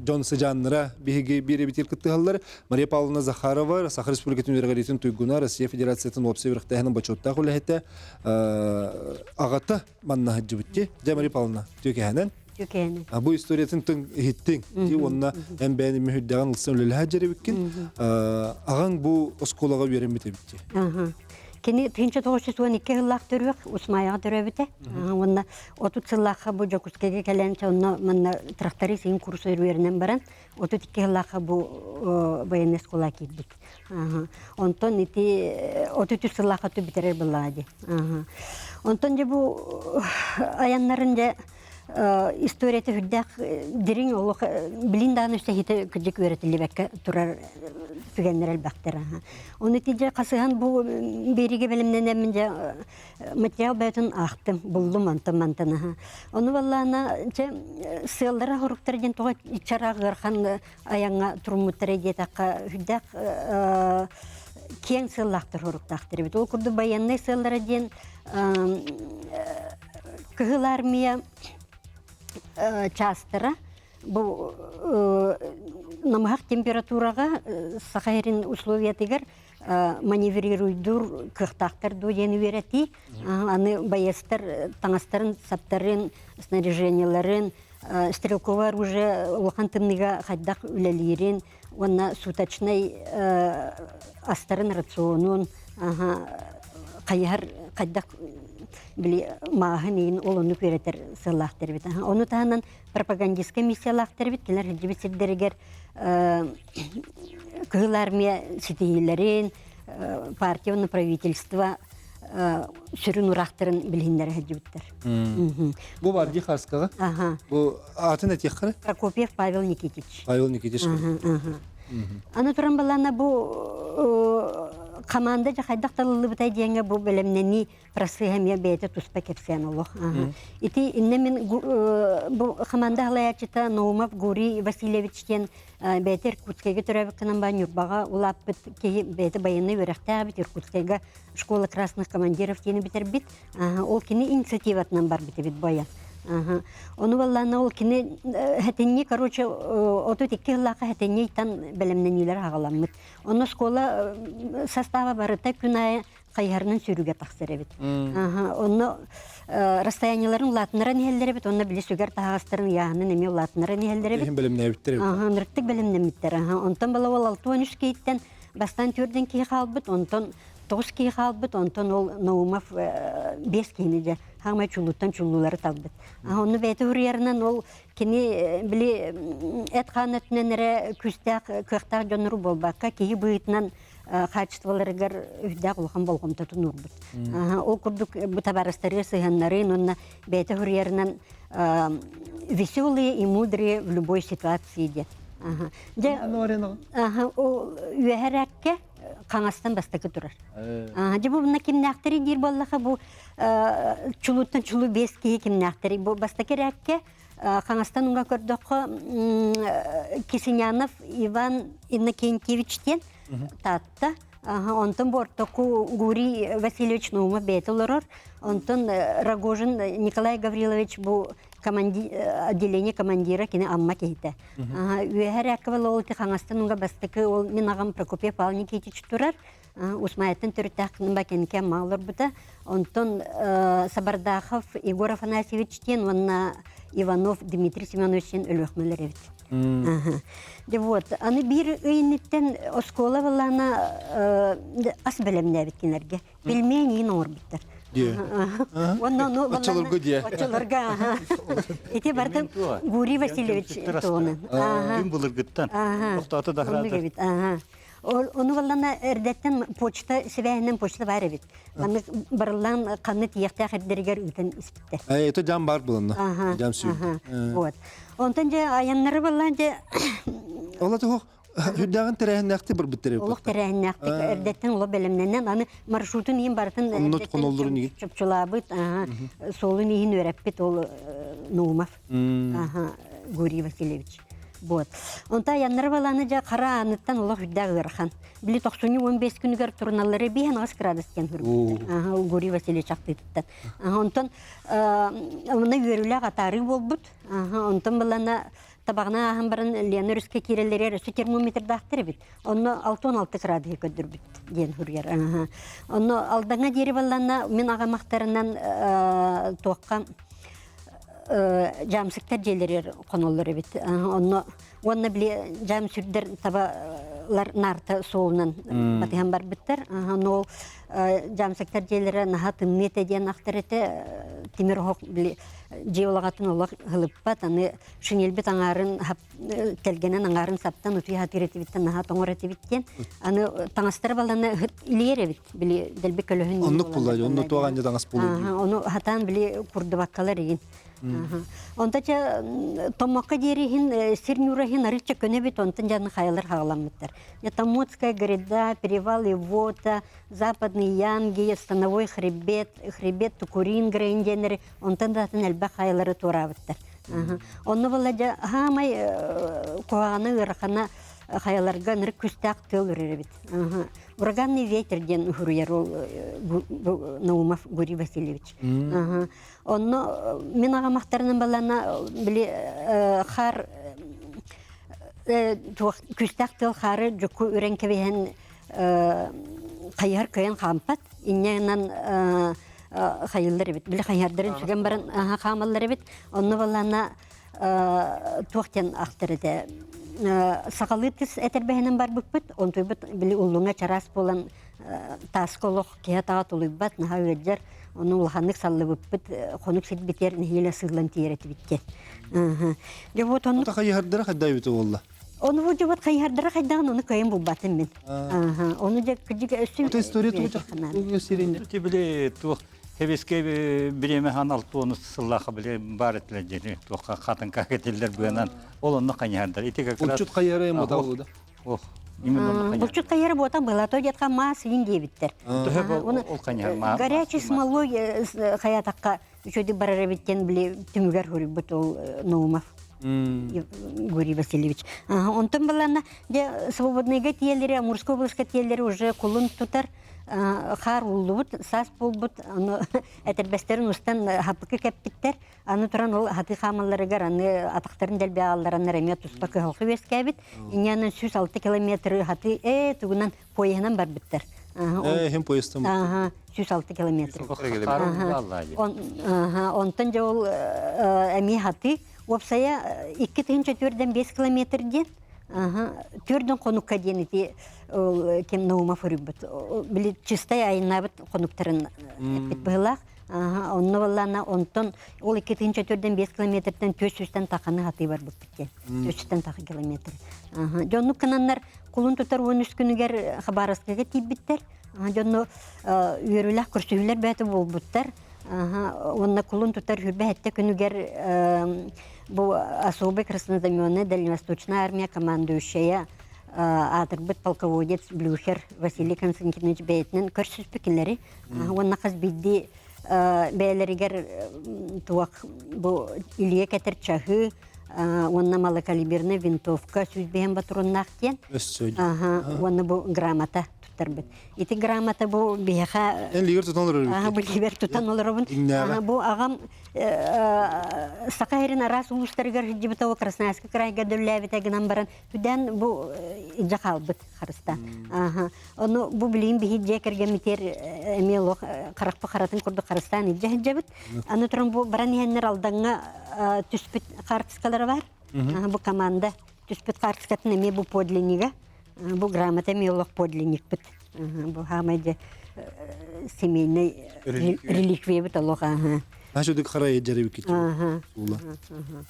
дьон сыдьааннара биһиги биэрэбитигэр кыттыһаллар. Мария Павловна Захарова, Саха Республикатын үөрэҕириитин туйгуна, Россия Федерациятын уопсай үөрэхтээһинин бочуоттаах үлэһитэ, аҕата манна сылдьыбыт дии. Дьэ, Мария Павловна, түөкэһэнэн. Түөкэһэнэн. Бу историятын тыҥ иһиттиҥ. Ди уонна эн бэйэн мүһүрдэҕин ылсан үлэлэһэ дьэрибиккин. Аҕаҥ бу оскуолаҕа үөрэммит эбит дии. Кини 1912 сыллаах төрүөх Усмайаҕа төрөөбүтэ. Уонна 30 сыллаахха бу Дьокуускайга кэлэн онно манна тракторист иһин курсу үөрэнэн баран 32 сыллаахха бу военный школа киирбит. Онтон ити 33 сыллаахха бүтэрэр былаа дии. Онтон дьэ бу айаннарын дьэ историята үрдээх дириҥ олох билин даҕаны өссө кырдьык үөрэтиллибэккэ турар түгэннэр элбэхтэр. Ону ити дьэ хасыһан бу биэриигэ бэлэмнэнэммин дьэ материал бэйэтин аахтым, буллум онтон мантан аха. Ону баллаана чэ сыаллара хоруктар диэн тоҕо иччараах ыархан айаҥҥа туруммуттара диэтэххэ үрдээх киэҥ сыаллаахтар хоруктаахтар эбит. Ол курдук байыаннай сыаллара диэн Кыһыл Армия чаастара бу намыһах температураҕа Саха сирин условиятыгар маневрируйдуур кыахтаахтар дуо диэн үөрэтии. Аны байыастар таҥастарын, саптарын, снаряжениеларын, стрелковое оружие улахан тымныыга хайдах үлэлиирин уонна суточнай астарын рационун хайыһар хайдах били мааһын иин ол оннук үөрэтэр сыаллаахтар эбит. Ону таһынан пропагандистскай миссиялаахтар эбит. Кинилэр сылдьыбыт сирдэригэр Кыһыл Армия ситиһиилэрин, партия уонна правительство сүрүн ураахтарын билиһиннэрэ сылдьыбыттар. Бу бар дии хааскаҕа. Бу аатын этиэххэ Прокопьев Павел Никитич. Павел Никитич. Аны туран балаана бу команда дьэ хайдах талыллыбытай диэҥҥэ бу бэлэмнэнии процеһа эмиэ бэйэтэ туспа кэпсээн олох. Ити иннэ мин бу команда халайааччыта Наумов Гурий Васильевич диэн бэйэтэ Иркутскайга төрөөбүт гынан баран Ньурбаҕа улааппыт киһи бэйэтэ байыаннай үөрэхтээх эбит Иркутскайга школа красных командиров диэни бүтэрбит. Ол кини инициативатынан барбыт эбит боя. Ону баллаана ол кини хэтинни, короче, 32 сыллаахха хэтиннийтан бэлэмнэниилэр аҕаламмыт. Онно школа состава барыта күн аайы хайыһарынан сүүрүүгэ тахсар эбит. Онно расстояниеларын улаатыннаран иһэллэр эбит, онно били сүгэр таһаҕастарын ыйааһынын эмиэ улаатыннаран иһэллэр эбит. Бэлэмнээбиттэр эбит. Ынырыктык бэлэмнэммиттэр. Онтон бала ол 63 киһиттэн бастаан төрдөн киһи хаалбыт, онтон тоҕус киһи хаалбыт, онтон ол Наумов биэс киһини дьэ хаамай чулууттан чулуулары талбыт. Онну бэйэтэ суруйарынан ол кини били эт-хаан өттүнэн эрэ күүстээх, кыахтаах дьоннору буолбакка, киһи быһыытынан хаачыстыбаларыгар үрдээх улахан болҕомтотун уурбут. Ол курдук бу табаарыстарыгар сыһыаннарын уонна бэйэтэ суруйарынан веселые и мудрые в любой ситуации диэн. Дьэ, үөһэрээккэ хаҥастан бастакы турар. Дьэ бу мына кимнээхтэрий диир буоллаха бу чулууттан чулуу биэс киһи кимнээхтэрий бу бастакы эрээккэ хаҥастан уҥа көрдөххө Кисинянов Иван Иннокентьевич диэн Таатта. Онтон бу ортоку Гурий Васильевич Наумов бэйэтэ олорор. Онтон Рогожин Николай Гаврилович бу отделение командира кини Амма киһитэ. Үөһэ эрээккэ ол хаҥастан уга бастакы ол мин аҕам Прокопий Павел Никитич турар. Усмаяттан төрүттээх Бакенке Амма олорбута. Онтон Сабардахов Егор Афанасьевич диэн уонна Иванов Дмитрий Семенович диэн өлүөхмэлэр эбит. Дьэ вот, аны биир ый инниттэн оскуола балаана ас бэлэмнээбит кинилэргэ. Пельмень иин оҥорбуттар. Уонна ону Оччолорго дьиэ. Оччолорго, аха. Ити барытын Гурий Васильевич туһунан. Күн былыргыттан. Тохтоото да Оннук эбит, аха. Ону баллана эрдэттэн почта сибээһинэн почта баар эбит. Маннык барыллаан ханна тиийиэхтээх эрдэригэр ыытан испиттэр. Это жам бар буланна. Жам сүүр. Вот. Онтон дьэ айаннары баллаан дьэ Ола туох үрдээҕин тэрээһиннээхтик барбыттар Олох тэрээһиннээхтик эрдэттэн олох бэлэмнэнэн аны маршрутун иһин барытын Оннот хоноллорун иһин. чопчулаабыт, суолун иһин үөрэппит ол Наумов. Гурий Васильевич. Вот. Онто аяннары баланы дьэ хара ааныттан олох үрдээх ыарахан. Били тохсунньу 15 күнүгэр туруналлары 5 градус диэн хүрбүттэр. Гурий Васильевич ахтыытыттан. Онтон онно үөрүүлээх атаарыы буолбут. Онтон балана табаҕына ааһан баран Лена өрүскэ киирэллэригэр өссө термометрдаахтар эбит. Онно 66 градуһу көрдөрбүт диэн суруйар. Онно Алдаҥа диэри баллана мин аҕамахтарынан туохха дьаамсыктар дьиэлэригэр хоноллор эбит. Онно уонна били дьаам сүрдэр табалар наарта суолунан батыһан барбыттар. Онно ол дьаамсыктар дьиэлэрэ наһаа тымныы этэ диэн ахтар этэ. Тимир оһох били дьиэ улаҕатын олох ылыппат. Аны шинельбит аҥаарын тэлгэнэн аҥаарын саптан утуйа сатыыр этибиттэн наһаа тоҥор этибит диэн. Аны таҥастара балана илиэр эбит. Били дэлби көлөһүн Оннук буолла, онно туох анньа таҥас буолуо. Ону хатаан били курдубаккалар игин. Онто ча Томмокко диэри иһин сир ньуура иһин арыычча көнөбүт, онтон дьаны хайалар хаҕаламмыттар. Томмотская гряда, перевал Ивота, Западный Янги, Становой хребет, хребет Тукурин диэннэри онтон да атын элбэх хайалары туораабыттар. Онно буолла дьэ хаамай куһаҕана ыарахана хайаларга ынырык күстээх тыал үрэр эбит. Ураганный ветер диэн уһуруйар ол Наумов Гурий Васильевич. Онно мин аҕамахтарынан балана били хаар күстээх тыал хаары дьукку үрэн кэбиһэн хайыһар кыайан хаампат. Инньэ хайыллар эбит. Били хайыһардарын сүгэн баран хаамаллар эбит. Онно балана туох диэн ахтар этэ сахалыы тыс этэрбэһинэн барбыппыт онтуйбут били уллуҥа чараас буолан тааска олох киһи атаҕа тулуйбат наһаа ыалдьар ону улаханнык саллыбыппыт хонук сирбитигэр нэһиилэ сыыллан тиийэр этибит диэн дьэ вот оннук хайыһардара хайда эбитэ буолла ону бу дьэ вот хайыһардара хайдаҕын ону кыайан булбатым мин ону дьэ кырдьык өссө история били туох Сэбиэскэй бириэмэ хаан алтуонус сыллаахха били баар этилэр дьиэни туохха хатыҥка кэтиллэр быанан ол онно хайыһардар. Ити как раз Булчут хайыһара эмота буолда. Ох, именно онно хайыһар. Булчут хайыһара буотан былато диэтха маас иин диэбиттэр. Төһө ол хайыһар маа. Горячий смолой хаятакка үчүгэй барар эбиттен били түмүгэр хуруйбут ол Наумов. Гурий Васильевич. Онтон балана де свободныйга тиэлери, Амурская областка тиэлери уже кулун тутар хаар ууллубут, саас буолбут, аны этэрбэстэрин устан хаппыкы кэппиттэр. Аны туран ол хатыы хаамалларыгар аны атахтарын дэлби ааллараннар эмиэ туспа кыһалҕа үөскээбит. Инньэнэн 106 километры хатыы ээ тугунан поеһынан барбыттар. Ээ, поездом. Ага, 106 километр. Онтон дьэ ол эмиэ хатыы уопсайа 2 405 километр диэн Төрдөн хонукка диэн ити ким Наумов өрүбүт. Били чистай айыннаабыт хонуктарын эппит быһылаах. Онно баллаана онтон ол 2 405 километртэн 400-тэн таханы хатыы барбыппыт диэн. 400-тэн таха километр. Дьоннук кынаннар кулун тутар 13 күнүгэр Хабаровскайга тиийбиттэр. Дьонну үөрүүлээх көрсүһүүлэр бэйэтэ буолбуттар. Уонна кулун тутар хүрбэ сэттэ күнүгэр бу особый краснознаменный дальневосточная армия командующая аатырбыт полководец Блюхер Василий Константинович бэйэтинэн көрсүспүт кинилэри уонна хас биирдии бэйэлэригэр туох бу илигэ кэтэр чаһыы уонна малокалиберная винтовка 105 патроннаах диэн уонна бу грамота. туттарбыт. Ити грамота бу биһиэхэ Эн лигер тутан олорор бу лигер тутан олоробун. Бу аҕам Саха сирин араас улуустарыгар сылдьыбыта, Красноярскай крайга дөллөөбүтэ гынан баран, хүдээн бу илдьэ хаалбыт харыстаан. Ону бу билигин биһи дьиэ кэргэммитигэр эмиэ олох харахпы харатын курдук харыстаан илдьэ сылдьабыт. Аны туран бу баран иһэннэр Алдаҥҥа түспүт хаартыскалара бар. Бу команда түспүт хаартыскатын эмиэ бу подлиннига. Бу грамота эмиэ олох подлинникпыт. Бу хаамай дьэ семейный реликвиябыт олох. Наша дык хара ежеребикит. Ула.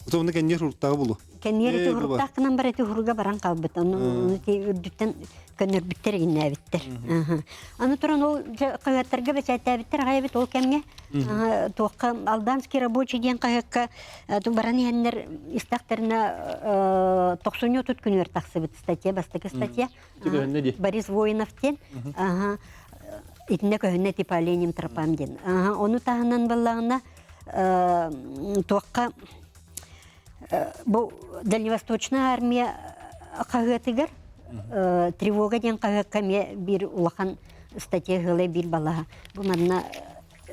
Ото оны кэнниэр хуруктагы булу. Кэнниэр ити хуруктаах гынан бар ити хуруга баран қалбыт. Ону ити үрдүттэн көннөрбүттэр игиннээбиттэр. Аны туран ол хаһыаттарга бэчээттээбиттэр аҕай эбит ол кэмҥэ. Туохха Алданский рабочий диэн хаһыакка баран иһэннэр истэхтэринэ тохсунньу отут күнүгэр тахсыбыт статья, бастакы статья. Борис Воинов диэн. Итиннэ көһүннэ типа Ленин тропам диэн. Ону таһынан баллаҕына туохха бу Дальневосточная армия хаһыатыгар тревога диэн хаһыакка эмиэ биир улахан статья ыһыла биир балаһа. Бу манна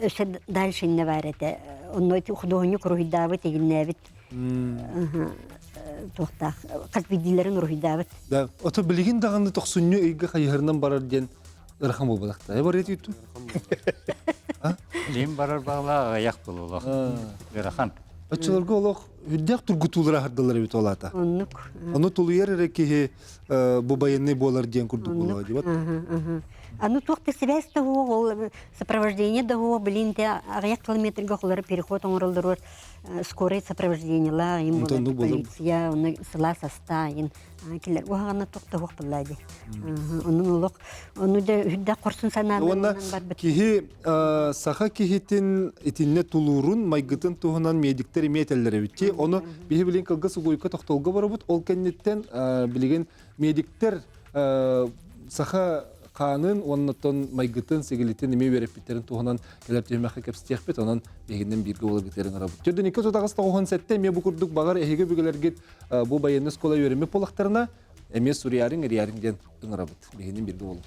өссө дальше иннэ баар этэ. Онно худуоһунньук уруһуйдаабыт, игиннээбит туохтаах хас биирдиилэрин уруһуйдаабыт. Да, ото билигин даҕаны тохсунньу ыйга хайыһарынан барар диэн ырахан буолбатахта. Бар эти үттүм. Билигин барар баҕалаах аҕыйах буолуох. Ыарахан. Оччолорго олох үрдээх тургутуулара аһардылар эбит ол аата. Оннук. Ону тулуйар эрэ киһи бу байыаннай буолар диэн курдук буолуо дибат. Аны туох да сибээс да суох, ол сопровождение да суох, билин те аҕыйах километрга холары переход оҥороллоругар скорый сопровождениелаах им буолар полиция, оны сылаас астаайын килер уһаҕана туох да суох буолла дии. Онун олох ону да үрдэх хорсун санаанан барбыт. Киһи саха киһитин итиннэ тулуурун, майгытын туһунан медиктер эмиэ этэллэр эбит. Ону биһи билин кылгас угуйка тохтолго барабыт. Ол кэнниттэн билигин медиктер саха хаанын уоннаттан майгытын, сигилитин эмиэ үөрэппиттэрин туһунан кэлэр түһүмэххэ кэпсэтиэхпит. Онон биһигинэн бииргэ буоларгытыгар ыҥырабыт. Төрдүн икки отут тоҕуһун сэттэ эмиэ бу курдук баҕар эһиги өбүгэлэргит бу байыаннай оскуола үөрэммит буоллахтарына эмиэ суруйаарыҥ, эрийаарыҥ диэн ыҥырабыт. Биһигинэн бииргэ буолуҥ.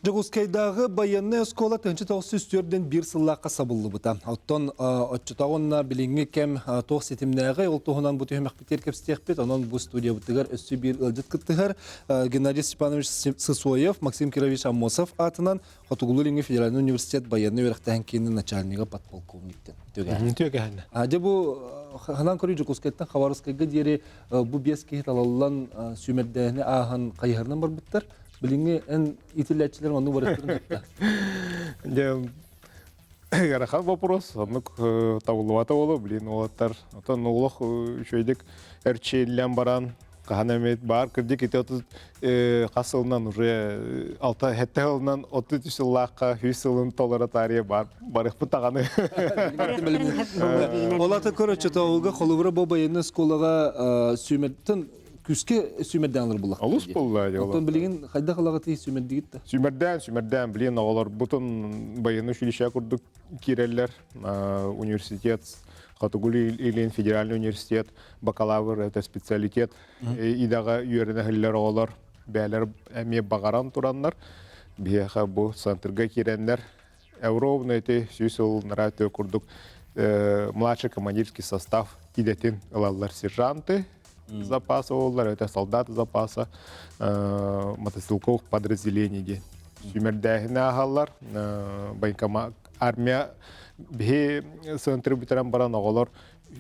Дьокуускайдааҕы байыаннай оскуола 1904 биир сыллаахха сабыллыбыта. Оттон оччотооҕунна билиҥҥи кэм туох ситимнээҕий, ол туһунан бу түһүмэхпитигэр кэпсэтиэхпит. Онон бу студиябытыгар өссө биир ыалдьыт кыттыһар Геннадий Степанович Сысоев, Максим Кирович Аммосов аатынан Хотугулуу-Илиҥҥи федеральнай университет байыаннай үөрэхтээһин киинин начальнига подполковниктан Түгэһэн. Түгэһэн. Дьэ бу ханан көрүү Дьокуускайтан Хабаровскайга диэри бу биэс киһи талаллан сүүмэрдээһини ааһан хайыһарынан барбыттар. Билиҥҥи эн иитиллээччилэр оннук барыттарын кытта. Дьэ ыарахан вопрос, оннук табыллыбата буолуо, блин, уолаттар. Отон олох үчүгэйдик эрчиллэн баран, хаһан эмит баар кырдьык ити отут хас сылынан уже алта сэттэ сылынан 33 сыллаахха 100 сылын толоро таарыйа бар барыхпыт даҕаны. Ол ата көр оччотооҕуга холобура бу военный оскуолаҕа сүүмэртэн күүскэ сүүмэрдээн алар буллахтар. Олус буолла дьэ. Оттон билигин хайдах ылаҕытый сүүмэрдигит да? Сүүмэрдээн, сүүмэрдээн, билигин оҕолорбутун военный училище курдук киирэллэр. Университет, Хотугулуу-Илин федеральный университет, бакалавр, это специалитет идэҕэ үөрэнэ сылдьар оҕолор бэйэлэр эмиэ баҕаран тураннар, биһиэхэ бу центрга киирэннэр ровно эти 100 сыл ынараа курдук младший командирский состав идэтин ылаллар сержанты запаса оллар, это солдаты запаса мотострелковых подразделений диэн сүүмэрдээһини ааһаллар. Военкомат армия биһи центры бүтэрэн баран оҕолор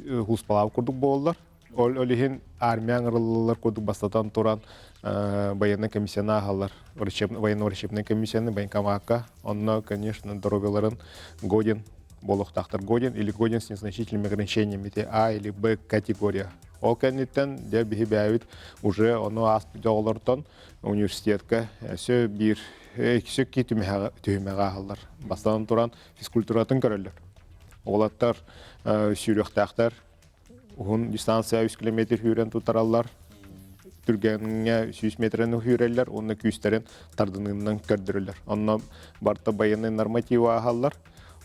һууспалаабыт курдук буолаллар. Ол ол иһин армия ыҥырыллаллар курдук бастатан туран военная комиссияны ааһаллар. Военно-врачебная комиссияны военкомакка. Онно, конечно, здоровьяларын годен буолуохтаахтар. Годен или годен с незначительными ограничениями А или Б категория. Ол кэнниттэн дьэ биһи бэйэбит уже ону ааспыт оҕолортон университетка өссө биир икки түһүмэҕи ааһаллар. Бастатан туран физкультуратын көрөллөр. Уолаттар сүүрүөхтээхтэр, уһун дистанция 3 километр сүүрэн туттараллар. түргэҥҥэ 100 метраны үүрэллэр уонна күүстэрин тардыныынан көрдөрөллөр. Онно барыта байыаннай нормативы ааһаллар.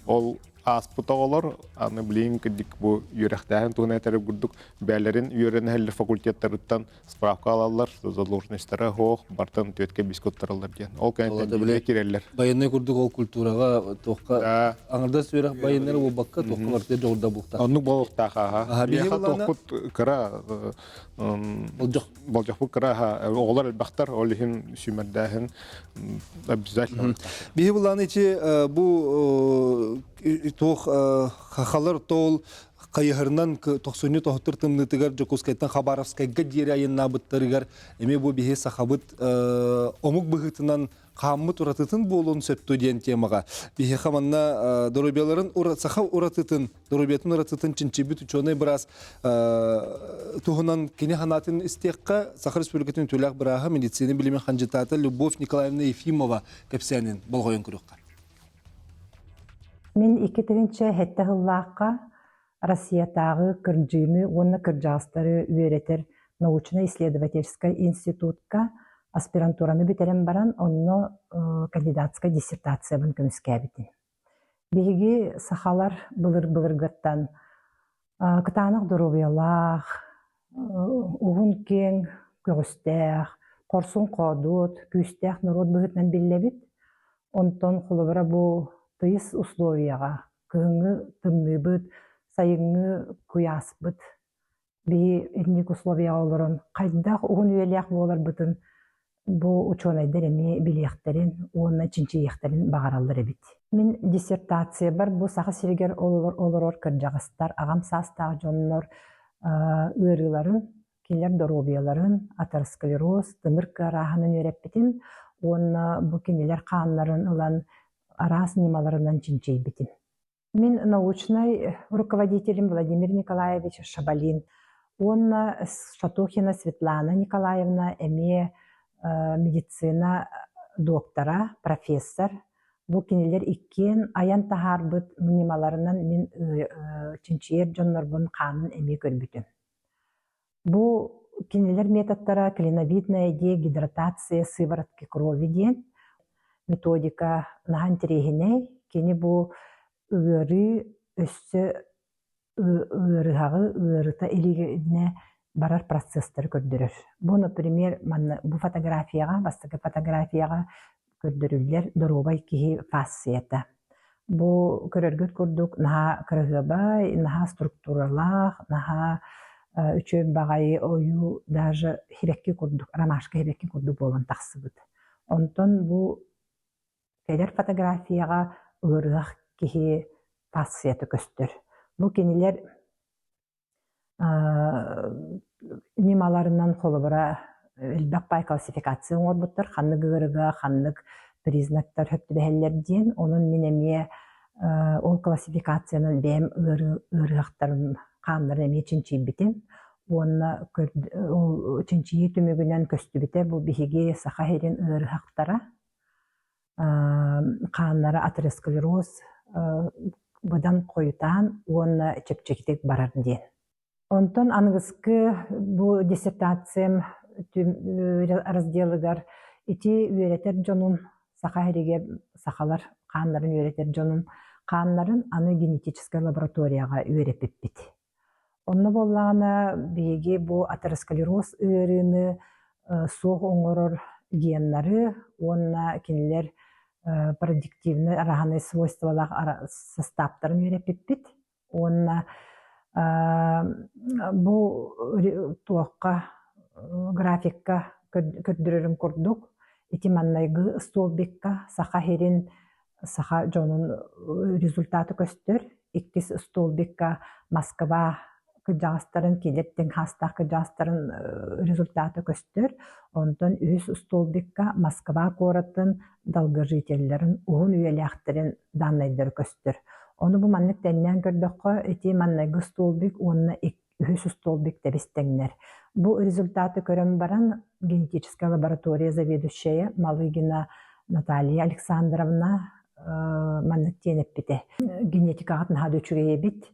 Ол ааспыт оҕолор аны билигин кырдьык бу үөрэхтээһин туһунан этэр курдук бэйэлэрин үөрэнэһэллэр факультеттарыттан справка алаллар, задолженностара суох, бартан түөткэ бискуттараллар диэн. Ол кэнниттэн бииргэ кирэллэр. Байыаннай курдук ол культураҕа туохха аҥардас үөрэх байыаннары буолбакка туохха барытыгар дьоҕурда буолуохтаах. Оннук буолуохтаах ааха. Биһиэхэ туохпут кыра болдьох болдьохпут кыра оҕолор элбэхтэр, ол иһин сүүмэрдээһин обязательно. Биһи булааны ичи бу туох хахалар тоол хайыһарынан тохсунньу тоһуттар тымныытыгар Дьокуускайтан Хабаровскайга диэри айаннаабыттарыгар эмиэ бу биһи сахабыт омук быһыытынан хааммыт уратытын буолуон сөптүү диэн темаҕа биһиэхэ манна доруобуйаларын саха уратытын доруобуйатын уратытын чинчийбит учуонай быраас туһунан кини санаатын истиэххэ Саха Республикатын үтүөлээх бырааһа медицина билимин хандьытаата Любовь Николаевна Ефимова кэпсээнин болҕойон көрүөххэ. Мин 2007 сыллаахха Россиятааҕы кырдьыыны уонна кырдьаҕастары үөрэтэр научно-исследовательскай институтка аспирантураны бүтэрэн баран, онно кандидатскай диссертациябын көмүскээбитим. Биһиги сахалар былыр-былыргыттан кытаанах доруобуйалаах, уһун-киэҥ көҕүстээх, хорсун-хоодуот, күүстээх норуот быһыытынан биллэбит. Онтон холобура бу тыйыс условияҕа кыһыҥҥы тымныыбыт, сайыҥҥы куйааспыт биһи итинник условияҕа олорон хайдах уһун үйэлээх буоларбытын бу учуонайдар эмиэ билиэхтэрин уонна чинчийиэхтэрин баҕараллар эбит. Мин диссертациябар бу Саха сиригэр олорор кырдьаҕастар, аҕам саастаах дьоннор ыарыыларын, кинилэр доруобуйаларын, атеросклероз, тымыр кыарааһынын үөрэппитим уонна бу кинилэр хааннарын ылан араас ньымаларынан чинчийбитим. Мин научнай руководителим Владимир Николаевич Шабалин уонна Шатохина Светлана Николаевна эмиэ медицина доктора, профессор. Бу кинилэр иккиэн айан таһаарбыт ньымаларынан мин чинчийэр дьоннорбун хаанын эмиэ көрбүтүм. Бу кинилэр методтара клиновидная дегидратация сыворотки крови диэн методика наһаа интэриэһинэй. Кини бу ыарыы өссө ыарыһаҕы ыарыта илигинэ барар процесстары көрдөрөр. Бу, например, манна бу фотографияҕа, бастакы фотографияҕа көрдөрүллэр доруобай киһи фасцията. Бу көрөргүт курдук наһаа кыраһыабай, наһаа структуралаах, наһаа үчүгэй баҕайы ойуу даже хирэкки курдук, ромашка хирэкки курдук буолан тахсыбыт. Онтон бу кэлэр фотографияҕа ыарыһах киһи фасцията көстөр. Бу кинилэр ньымаларынан холобура элбэх баай классификация оҥорбуттар ханнык ыарыыга ханнык признактар сөп түбэһэллэр диэн онон мин эмиэ ол классификациянан бэйэм ыарыһахтарым хааннарын эмиэ чинчийбитим уонна ол чинчийии түмүгүнэн көстүбүтэ бу биһиги Саха сирин ыарыһахтара хааннара атеросклероз быдан хойутаан уонна чэпчэкитик барар диэн. Онтон аныгыскы бу диссертациям разделыгар ити үөрэтэр дьонум Саха сиригэр сахалар хааннарын үөрэтэр дьонум хааннарын аны генетическай лабораторияҕа үөрэппиппит. Онно буоллаҕына биһиги бу атеросклероз ыарыыны суох оҥорор геннары уонна кинилэр продиктивнай араһанай свойстволаах састааптарын үөрэппиппит уонна бу туохха графикка көрдөрөрүм курдук ити маннайгы столбикка Саха сирин саха дьонун результата көстөр. Иккис столбикка Москва кырдьаҕастарын, килэр хаастаах кырдьаҕастарын результата көстөр. Онтон үһүс столбикка Москва куоратын долгожителлэрин уһун үйэлээхтэрин даннайдара көстөр. Ону бу маннык тэннээн көрдөххө, ити маннайгы столбик уонна үһүс столбик тэбис-тэҥнэр. Бу результаты көрөн баран генетическая лаборатория заведующая Малыгина Наталья Александровна маннык диэн эппитэ. Генетикаҕыт наһаа да үчүгэй эбит.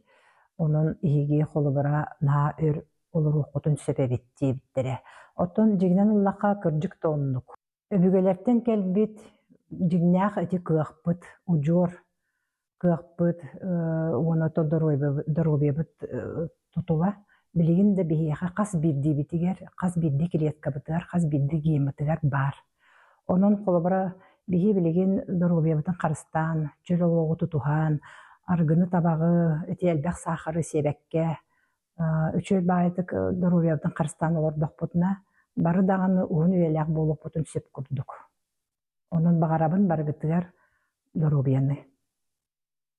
Онон иһиги холобура наһаа өр олоруоххутун сөп эбит диэбиттэрэ. Оттон дьиҥинэн ыллахха, кырдьык да оннук. Өбүгэлэртэн кэлбит дьиҥнээх ити кыахпыт, удьуор кыахпыт уонна оттон доруобуйабыт тутула билигин да биһиэхэ хас биирдиибитигэр, хас биирдии клеткабытыгар, хас биирдии геммытыгар баар. Онон холобура биһи билигин доруобуйабытын харыстаан, чөл олоҕу тутуһан, арыгыны, табаҕы, ити элбэх саахары сиэбэккэ, үчүгэй баайытык доруобуйабытын харыстаан олордохпутуна, бары даҕаны уһун үйэлээх буолуохпутун сөп курдук. Онон баҕарабын барыгытыгар доруобуйаны.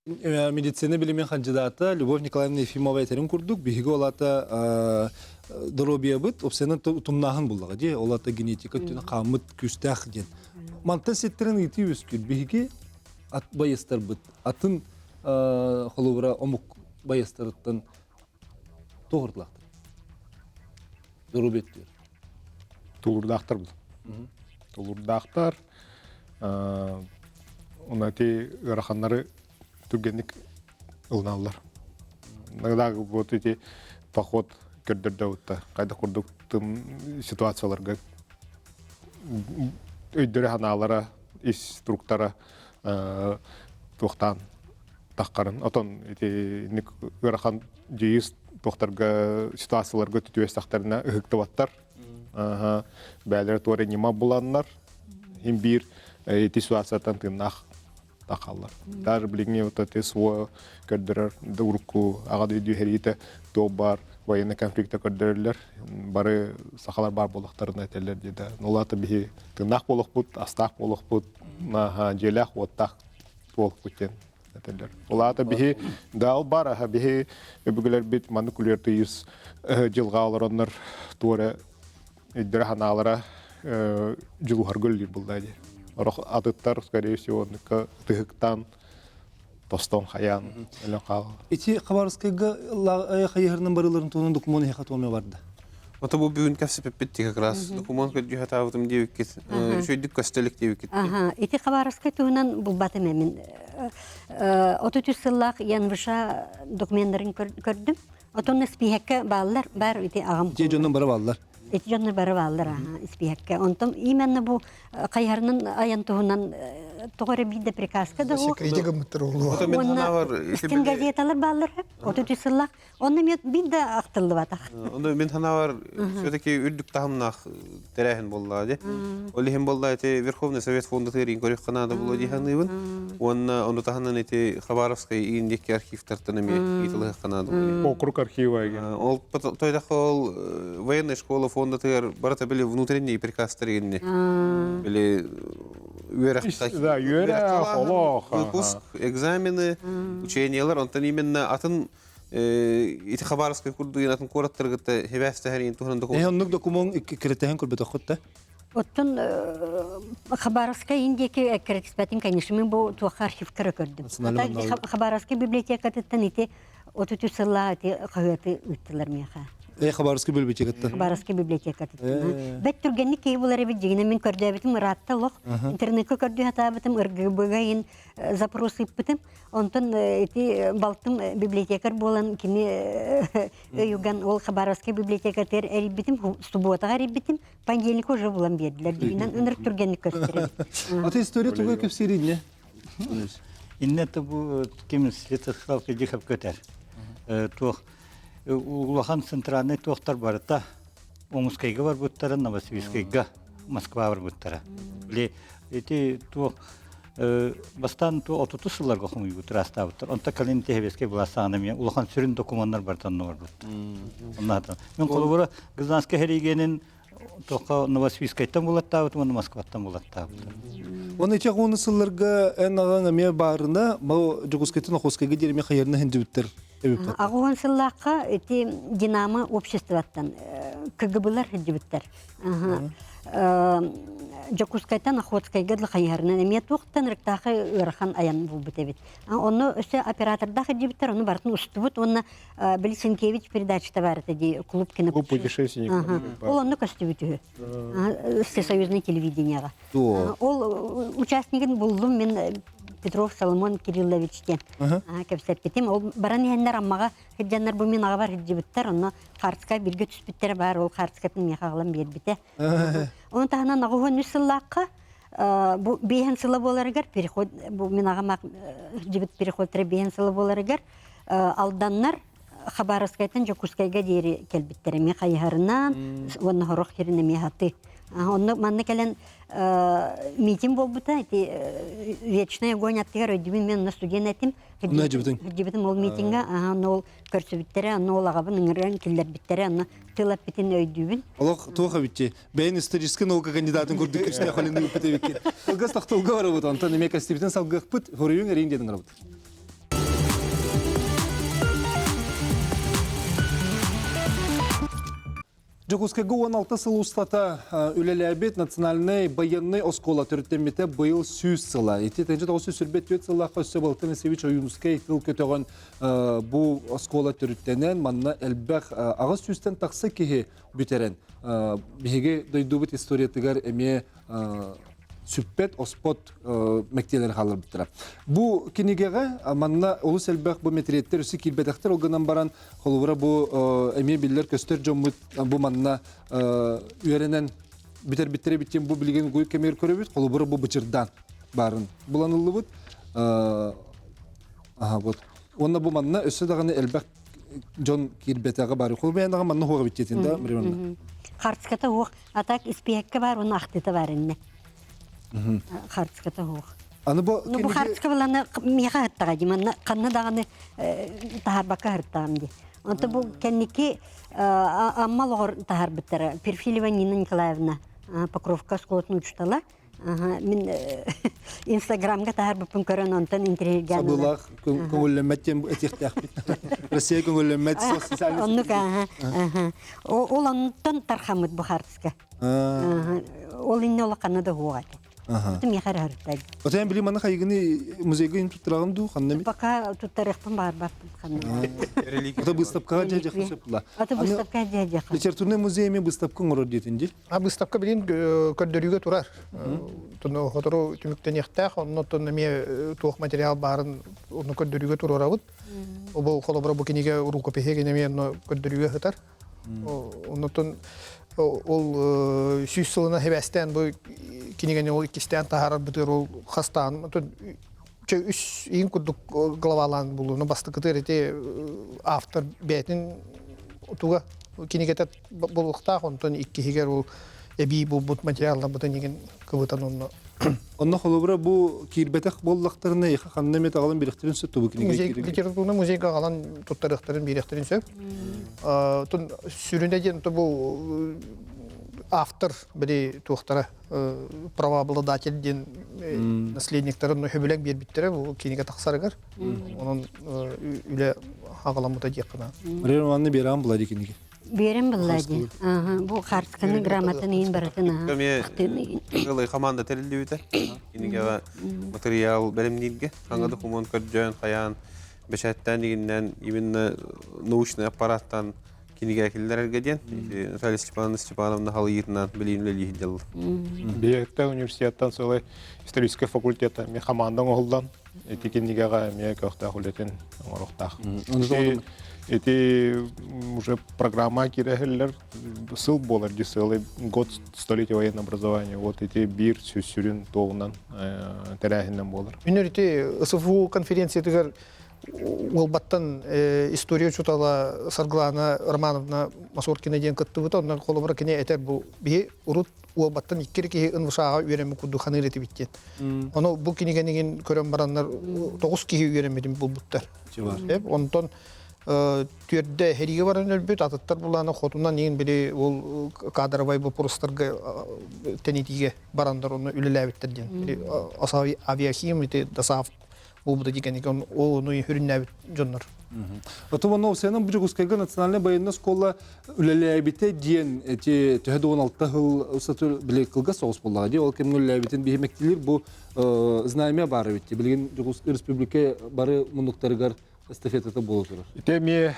Медицина билимин хандьыдаата Любовь Николаевна Ефимова этэрин курдук, биһиги ол аата доруобуйабыт опсыйанан тумнааһын буллаҕа дии, ол аата генетика өттүнэн хааммыт күүстээх диэн. Мантан ситтэрин ыйытыы үөскүүр. Биһиги ат байыстарбыт атын холобура омук байыстарыттан туох Доруобуйа өттүгэр. Тулуурдаахтар бұл. Тулуурдаахтар. Уна ити ыараханнары түргэнник ылыналлар. Нагдааг вот ити поход көрдөрдө утта. Кайда курдук тым ситуацияларга өйдөрө ханаалара, ис туруктара туохтаан таххарын. Отон ити ыарахан дьиис туохтарга ситуацияларга түтүөстэхтэринэ ыһыктыбаттар. Бээлэрэ туора ньыма буланнар, им биир ити ситуацияттан тыыннаах тахаллар. Даже билиҥҥи вот эти СВО көрдөрөр урукку аҕа дойду сэриитэ туох баар военный конфликта көрдөрөллөр. Бары сахалар баар буоллахтарына этэллэр диэтэ. Ну ата биһи тыыннаах буолуохпут, астаах буолуохпут, дьиэлээх уоттаах буолуохпут диэн этэллэр. Ол аата биһи даал бар аха биһи өбүгэлэрбит маннык күлүөр тыйыс дьылҕа олороннор туора өйдөрө ханаалара дьулуһарга үллүүр булла дии. Орох атыттар, скорее всего, оннукка тыһыктаан тостон хайаан өлөн хаал. Ити Хабаровскайга хайыһарынан барыларын туһунан докумуон эһиэхэ туоме барда. Ото бу бүгүн кэпсэппиппит как раз докумуон көрдүү хатаабытым диэбиккит үчүгэйдик көстөлүк диэбиккит. Аха, ити Хабаровскай туһунан булбатым эмин. 33 сыллаах ЯНВШ документтарын көрдүм. Отон испииһэккэ бааллар, бар ити аҕам. Дьиэ дьонун бары бааллар. Ити дьоннор бары бааллар аха испииһэккэ. Онтон именно бу хайыһарынан айан туһунан тоҕо эрэ биирдэ приказка да Секрети гыммыттар олуо. Стенгазеталар бааллар 33 сыллаах Онно мен бин да ахтыллыбатах. Ону мин санаабар все-таки үрдүк таһымнаах тэрээһин буолла дии. Ол иһин буолла ити Верховный Совет фондатыгар иин көрүөххэ наада буолуо дии саныыбын. Уонна ону таһынан ити Хабаровскай иин диэки архивтартан эмиэ ыытылыахха наада буолуо. Округ архива еген. Ол тойдахха ол военная школа фондатыгар барыта били внутренний приказтар игинни. Били үөрэх Да, үөрэх, олох. Выпуск, экзамены, учениялар, онтон именно атын ити Хабаровскай курдук атын куораттары кытта хибээстэһэр туһунан документ. Э оннук документ киритэһэн көрбөтөххүт да? Оттон Хабаровскай индиэки кирэтиспэтин, конечно, мен бу туохха архивтара көрдүм. Хабаровскай библиотекатыттан ити 33 сыллаах ити хаһыаты ыыттылар миэхэ. Э Хабаровскай библиотекаттан. Хабаровскай библиотекатыттан. Бэт түргэнник киһи булар эбит дьигинэ мин көрдөөбүтүм ыраатта олох. Интернетка көрдүү сатаабытым ыргыбыгайын запрос ыыппытым. Онтон ити балтым библиотекарь буолан кини өйүгэн ол Хабаровскай библиотекатыгар эрийбитим, субботаҕа эрийбитим, понедельникка уже булан биэрдилэр. Дьигинэн ынырык түргэнник көстөр эбит. Аты история тугу кэпсиир инне? Инне бу ким Святослав Кедихов көтөр. Туох улахан центральный туохтар барыта Омскайга барбыттара, Новосибирскайга, Москва барбыттара. Били ити туох бастаан отутус сылларга хомуйбут ыраастаабыттар. Онто кэлин Тэһэбиэскэй былаастаҕына эмиэ улахан сүрүн докумуоннар барытын барбыттар. Оннаатан. Мен холобура Гражданскай хэригиэнин туохха Новосибирскайтан булаттаабытым, уонна Москваттан булаттаабытым. Оны ити ону сылларга эн аҕаҥ эмиэ баарына, бу Дьокуускайтан Охотскайга диэри эмиэ хайарына хиндибиттэр эбиппат. Аҕуон сыллаахха ити Динамо обществоттан КГБлар хиндибиттэр. Дьокуускайтан Охотскайга дылы хайыһарынан эмиэ туохтан ырыктаахы ыарахан айан булбут эбит. Онно өссө оператордаах илдьибиттэр, ону барытын устубут уонна били Сенкевич передачата баар этэ дии, клуб кино. Клуб путешественник. Ол онно көстүбүт үһү. Всесоюзный телевидениеҕа. Ол участнигын буллум мен. Петров Соломон Кириллович диэн кэпсэппитим. Ол баран иһэннэр Аммаҕа сылдьаннар бу мин аҕабар сылдьыбыттар, онно хаартыска бииргэ түспүттэрэ баар, ол хаартыскатын миэхэ аҕалан биэрбитэ. Ону таһынан 83 сыллаахха бу биэһэн сыла буоларыгар переход бу мин аҕам сылдьыбыт переходтара биэһэн сыла буоларыгар Алданнар Хабаровскайтан Дьокуускайга диэри кэлбиттэр эмиэ хайыһарынан уонна сорох сирин эмиэ хаты. Онно манна кэлэн митинг буолбута ити Вечный огонь аттыгар өйдүүбүн мен онно студент этим. Сылдьыбытым ол митинга онно ол көрсүбүттэрэ, онно ол аҕабын ыҥыран киллэрбиттэрэ, онно тыл эппитин өйдүүбүн. Олох туох эбитчи? Бэйэн историческай наука кандидатын курдук күүстээх үлэни ыыппыт эбиккин. Кылгас тохтолго барабыт, онтон эмиэ кэстибитин салгыахпыт, хоруйуҥ эриин диэн ыҥырабыт. Дьокуускайга 16 сыл устата үлэлээбит национальнай байыаннай оскуола төрүттэммитэ быйыл 100 сыла. Ити 1924 сыллаахха өссө Валентин Васильевич Ойуунускай тыл көтөҕөн бу оскуола төрүттэнэн манна элбэх аҕыс сүүстэн тахса киһи бүтэрэн биһиги дойдубут историятыгар эмиэ сүппэт, оспот мэктиэлэри хаалларбыттара. Бу кинигэҕэ манна олус элбэх бу мэтириэттэр өссө киирбэтэхтэр, ол гынан баран холобура бу эмиэ биллэр-көстөр дьоммут бу манна үөрэнэн бүтэрбиттэрэ эбит диэн бу билигин гуй кэмигэр көрөбүт. Холобура бу бычырдаан баарын булан ыллыбыт. Аха вот. Уонна бу манна өссө даҕаны элбэх дьон киирбэтэҕэ баар. Холобура даҕаны манна хуоҕа биттиэтин да, Марианна? Хартската хуох, а так испиэккэ бар, уонна ахтыта бар инне. Хартската хуох. Аны бу Ну бу хартска буланы миэхэ хаттаҕа ди манна ханна даҕаны таһарбакка хартаам ди. Онто бу кэнники Амма олоҕор таһарбыттара Перфилева Нина Николаевна Покровка оскуолатын учуутала. Мин Инстаграмга таһарбыппын көрөн онтон интириэһиргээн Сабыылаах көҥүллэммэт диэн этиэхтээхпит. Россия көҥүллэммэт социальный Оннук Ол онтон тархаммыт бу хартыска. Ол инне улаханна да хуоҕа этэ. Аты миэхэ эрэ харыттаан. Отон били маны хайгыны музейга ин туттараҕын дуу ханна Пока туттарыахпын баарбаппын ханна. Ата выставкаҕа дьэ дьэ сөп Ата выставка дьэ дьэ. Литературный музей эми выставка оҥорор диэтин дии. А выставка билин көрдөрүүгэ турар. Тону хотору түмүктэниэхтээх, оннуттан эмиэ туох материал баарын ону көрдөрүүгэ туруорабыт. Бу холобура бу кинигэ рукопиһи эмиэ онно көрдөрүүгэ сытар. Оннуттан ол сүүс сылына хэбэстээн бу кинигэни ол иккистээн таһаарарбытыгар ол хастаан чэ үс иин курдук главалаан булууну бастакытыгар ити автор бэйэтин туга кинигэтэ буолуохтаах онтон иккиһигэр ол эбии булбут материалларбытын игин кыбытан онно Онно холобура бу киирбэтэх буоллахтарына эйиэхэ ханна эмэ таҕалан бириэхтэрин сөп бу кинигэ музей литературный музейга аҕалан туттарыахтарын биэриэхтэрин сөп. Тун сүрүнэ диэн бу автор били туохтара правообладатель диэн наследниктарын хөбүлэҥ биэрбиттэрэ бу кинигэ тахсарыгар. Онон үлэ аҕаламмыта диэххэ наада. Мария Романовна биэрэҕин була дии кинигэ. Биэрэн булла дии. Бу хаарсканы грамотаны иин барытын Эмиэ ылай команда тэриллибитэ. Кинигэҕэ материал бэлэмнииргэ хаҥа докумуон көрдөөн, хайаан, бэчээттээн игиннэн именно научный аппараттан кинигэ киллэрэргэ диэн Наталья Степановна Степановна халыйыытынан билиин үлэлии сылдьаллар. Биһиэхтэ университеттан сылай историческай факультета эмиэ команда оҥоһуллан ити кинигэҕэ эмиэ көхтөөх үлэтин оҥоруохтаах. Ити уже программа кирэһиллэр сыл буолар ди целый год столетие военного образования. Вот ити биир сүрүн туоҕунан тэрээһиннэн буолар. Үнөр ити СФУ конференциятыгар Уолбаттан история учуутала Саргылана Романовна Масоркина диэн кыттыбыта. Онон холобура кини этэр бу биһи урут Уолбаттан икки киһи ынвшаҕа үөрэммит курдук ханыыр этибит диэн. Ону бу кинигэнигин көрөн бараннар тоҕус киһи үөрэммитин булбуттар. Онтон түөрдэ хэригэ баран өлбүт, атыттар булааны хотунан иин били ол кадровай вопростарга тэнитиигэ барандар ону үлэлээбиттэр диэн. Авиахим ити ДОСААФ буолбута дигэниг ол ону хүрүннээбит дьоннор. Отон Овсянан бу Дьокуускайга национальнай военная школа үлэлээбитэ диэн эти төһө да 16 сыл устата били кылгас соҕус буоллаҕа дии ол кэмҥэ үлэлээбитин биһимэктилир бу знамя баар эбит билигин Дьокуускай республика бары муннуктарыгар. эстафетата буола турар. Ити эмиэ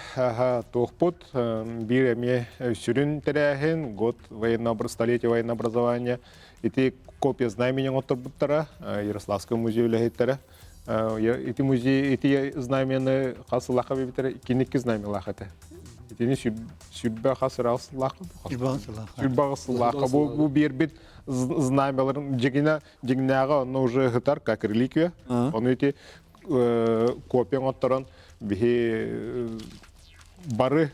туохпут биир эмиэ сүрүн тэрээһин год военного столетия военного образования ити копия знамени оҥотторбуттара Ярославскай музей үлэһиттэрэ ити музей ити знамены хас сыллаахха биэрбиттэрэ иккини знамялаах этэ итини сүрбэ хас ыраах сыллаахха сүрбэ сыллаахха бу биэрбит знамяларын дьигинэ дьиҥнээҕэ онно уже ыһытар как реликвия ону ити копия оҥотторон биһи бары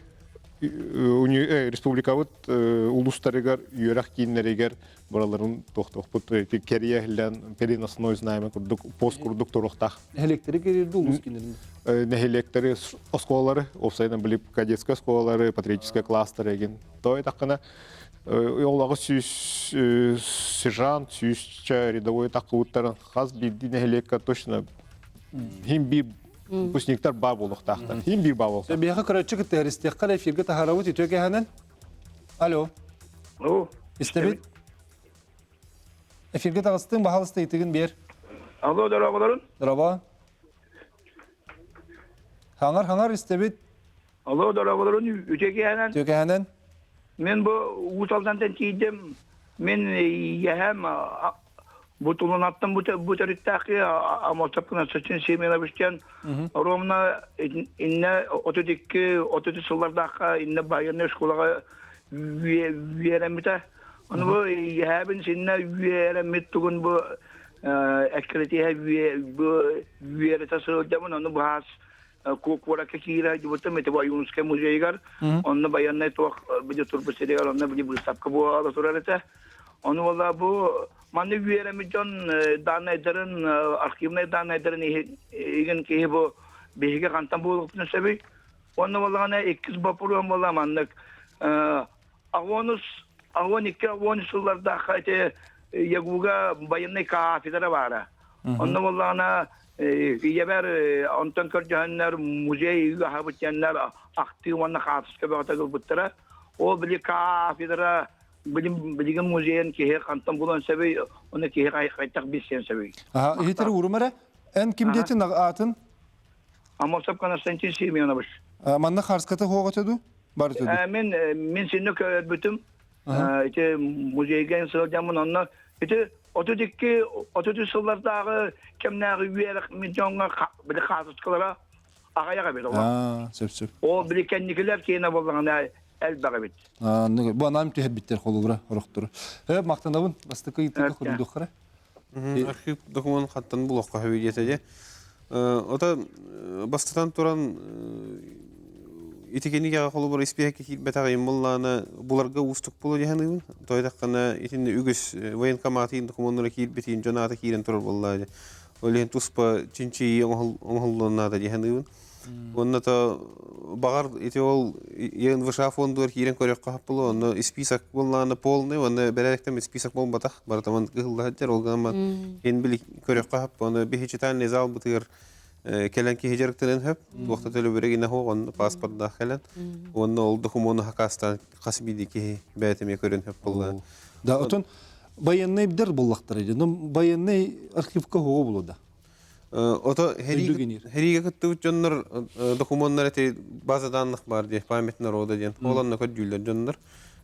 республикабыт улуустарыгар үөрэх кииннэригэр бараларын туохтуохпут кэрийэ иһиллэн переносной знамя курдук пост курдук туруохтаах. Нэһилиэктэри кэрийэрди улуус кииннэрин? Нэһилиэктэри оскуолалары, уопсайынан били кадетскай оскуолалары, патриотическай класстары эгин. То этаххына олоҕу сүүс сержант, сүүсчэ рядовой таххыбыттарын хас биирдии нэһилиэккэ точно хим биир выпускниктар баа буолуохтаахтар. Хим биир баа буолуохтаах. Биһиэхэ көрөөччү кытта эристиэххэ эфиргэ таһаарабыт үтүө кэһэнэн. Алло. Алло. Истэбит. Эфиргэ таҕыстыҥ, баһалыста ыйытыгын биэр. Алло, дорооболорун. Дорообо. Хаҥар, хаҥар истэбит. Алло, дорооболорун үтүө кэһэнэн. Үтүө кэһэнэн. Мен бу Уус Алдантан тиийдим. Мен ийэһэм бу Тулунаттан бу төрүттээхи Амосов Константин Семенович диэн ровно инне 32 33 сыллардаахха инне военная школаҕа үөрэммитэ. Ону бу ийэһэбин синне үөрэммит тугун бу эккирэтиһэ бу үөрэтэ сылдьабын ону быһаас куоракка киирэ сылдьыбытым ити Ойуунускай музейыгар онно байыаннай туох били турбут сиригэр онно били быыстапка буола турар этэ ону буолла бу манна үөрэммит дьон дааннайдарын архивнай дааннайдарын игин киһи бу биһиги хантан буолуохпутун сөбүй онно буоллаҕына иккис боппуруом буолла маннык агонус агон икки агон сыллардаахха ити ягуга военный кафедра баара Онно буоллаҕына ийэбэр онтон көрдөһөннөр музей ыаһабыт диэннэр ахтыы уонна хаартыска бөҕөтө ылбыттара. Ол били кафедра билигин музейын киһи хантан булан сөбүй, оны киһи хайдах билсиэн сөбүй. Аха, иһитер уурум эрэ. Эн ким диэтин аатын? Амосов Константин Семенович. Манна харската хуоҕа ду? Бар ду? Мен мен синне көрбүтүм. Ити музейга сылдьаммын онно ити 32 33 сыллардааҕы кэмнээҕи үөрэх дьоҥҥо били хаартыскалара аҕыйах эбит ол. Сөп сөп. Ол били кэнникилэр киэнэ буоллаҕына элбэх эбит. Бу анаам түһэрбиттэр холобура орохтору. Мактанабын бастакы ыйытыыга хоруйдуоххара. Архив докумуон хантан булуохха сөбүй диэтэ дьэ. Ото бастатан туран ити кинигэҕэ холобур испииһэккэ киирбэтэх ыйыммыллаана буларга уустук буолуо дии саныыбын. Тоойдоххуна итиннэ үгүс военкоматын докумуоннара киирбитин дьон аата киирэн турар буоллаа дии. Ол иһин туспа чинчийии оҥоһуллуон наада дии саныыбын. Уонна то баҕар ити ол ЕНВШ фондугар киирэн көрүөххэ сөп буолуо. Онно исписок буоллаҕына полный, уонна бэрээдэктэн исписок буолбатах. Барытаман кыһылла сылдьар. Ол гынан ин били көрүөххэ сөп. Ону биһи читальный зал бытыгар кэлэн киһи дьарыктанан сөп. Туохта төлөбүрэ гинэ суох, онно паспордаах кэлэн. Уонна ол докумуону хакаастаан хас биирдии киһи бэйэтэ эмиэ көрөн сөп буолла. Да, отон военный бдер буллахтар иди. Но военный архивка хуга булу да. Ото хэриигэ кыттыбыт дьоннор докумуоннар эти база данных баар дии, память народа диэн. Ол онно көрдүүллэр дьоннор.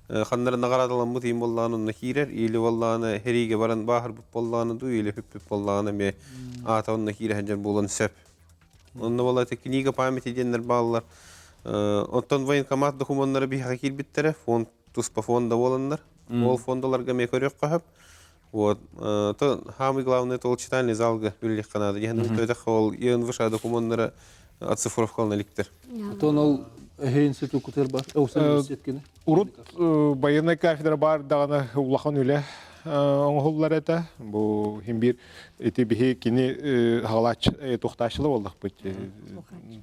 Ханнары наҕараадаламмыт иин буоллаҕына онно киирэр, или буоллаҕына хэриигэ баран бааһырбыт буоллаҕына дуу, или хүппүт буоллаҕына эмиэ аата онно киирэ сылдьар буолуон сөп. Онно буолла ити книга памяти диэннэр бааллар. Оттон военкомат докумуоннара биһиэхэ киирбиттэрэ, фонд туспа фонда буоланнар. Ол фондаларга эмиэ көрүөххэ сөп. Вот. То самый главный это ол читальный залга үлэлиэххэ наада. Диэн өтөх ол ЕНВШ докумуоннара оцифровкалана иликтэр. Отон ол эһэ институт бар, университеткини. Урут военная кафедра бар даҕаны улахан үлэ оҥоһуллар этэ. Бу хим биир ити биһи кини хаҕалааччы туохтааччылар буоллахпыт.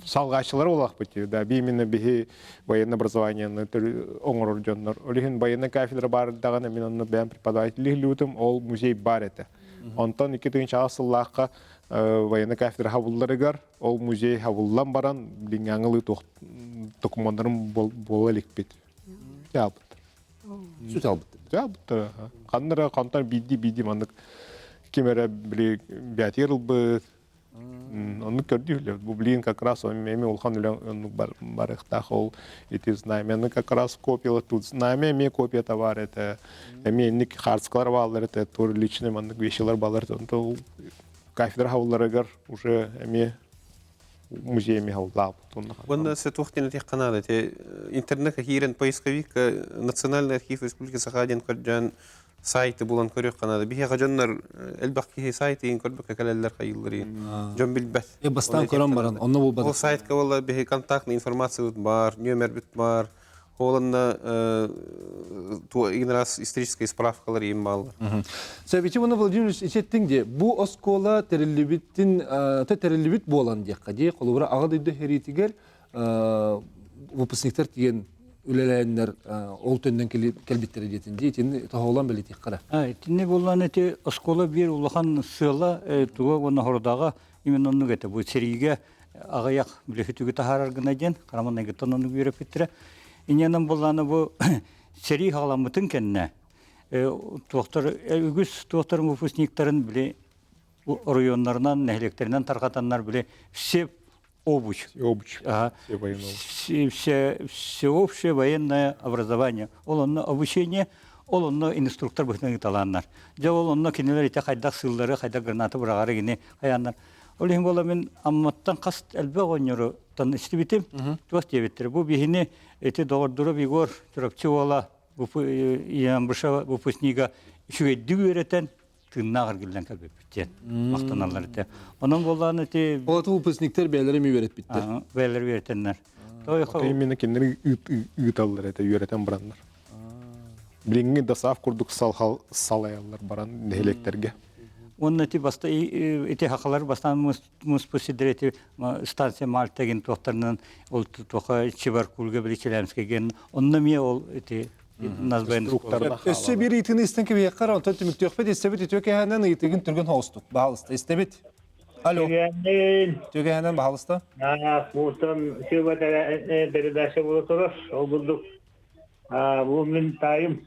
Салҕааччылар буоллахпыт. Да би именно биһи военное образованиены оҥорор дьоннор. Ол иһин военная кафедра баар даҕаны мин онно бэйэм преподаватель иһиллибитим, ол музей баар этэ. Онтон 2000 сыллаахха военная кафедра хабылларыгар ол музей хабыллан баран билиҥҥи туох докумуоннарын буола иликпит. Албыттар. Сүт албыттар. Албыттар. Ханнара хантан биирдии биирдии маннык ким эрэ били бээтигэр ылбыт. Оннук көрдүү Бу блин как раз эми улахан үлэ оннук барыахтаах ол ити знамяны как раз копияла тут знамя эмиэ копията бар этэ эмиэ инник хаарскалар бааллар этэ тур личный маннык вещилар бааллар онто кафедра хаулларыгар уже эмиэ музей эмиэ хауллаабыт Уонна сетух диэн этиэххэ наада ити интернет киирэн поисковик Национальный архив Республики Саха диэн көрдөөн сайты булан көрүөххэ наада. Биһиэхэ дьоннор элбэх киһи сайт иин көрбөккө кэлэллэр хайыыллар иин. Дьон билбэт. Э бастаан көрөн баран онно булбатах. Ол сайтка буолла биһи контактный информациябыт бар, нүөмэрбит бар. Ол иин раз историческая справкалар иин бааллар. Сәбити уонна Владимир ичеттиң де бу оскуола тэриллибиттин тэриллибит буолан диэххэ дии холобура аҕа дойду хэриитигэр выпускниктар тиийэн үлэлээннэр ол төннөн кэлбиттэрэ диэтин дии итини тоһоҕолоон бэлиэтиэххэ эрэ. Итинни буоллаан ити оскуола биир улахан сыала туга уонна хорудаҕа именно оннук этэ. Бу сэриигэ аҕыйах билэһитүгү таһаарар гына диэн хараманайгыттан оннук үөрэппиттэрэ. Инньэнэн буоллаана бу сэрии хаҕаламмытын кэннэ туохтар үгүс туохтар выпускниктарын били оройуоннарынан, нэһилиэктэринэн тарҕатаннар били все обуч. Обуч. Ага. Все, всеобщее военное образование. Ол онно обучение, ол онно инструктор быһыытынан ыыталааннар. Дьэ ол онно кинилэр ити хайдах сыыллары, хайдах граната быраҕары гини хайааннар. Ол иһин буола мин Амматтан хас элбэх оҕонньоруттан истибитим. Туох диэбиттэр. Бу биһини ити доҕордуров Егор Чурапчы уола Ямбышева выпускнига үчүгэйдик үөрэтэн тыыннаах эргиллэн кэлбиппит диэн махтаналлар этэ. Онон буоллаан ити Ол выпускниктар бэйэлэрэ эмиэ үөрэппиттэр. Бэйэлэрэ үөрэтэннэр. Именно кинилэри ыыталлар этэ үөрэтэн бараннар. Билиҥҥи ДОСААФ курдук салайаллар баран нэһилиэктэргэ. Уонна ити баста ити хахалар бастаан муспут сирдэр ити станция Мальтагин туохтарынан ол туоха Чебаркульга били Челябинскайга онно эмиэ ол ити Өссө биир ыйытыыны истэн кэбиһиэххэ онтон түмүктүөхпүт истэбит үтүө кэһэнэн ыйытыгын түргэн хоҕустук. Баһалыста истэбит. Алло. Түгэһэнэн баһалыста. Муустан сыыба передача буола турар. Ол курдук бу мин таайым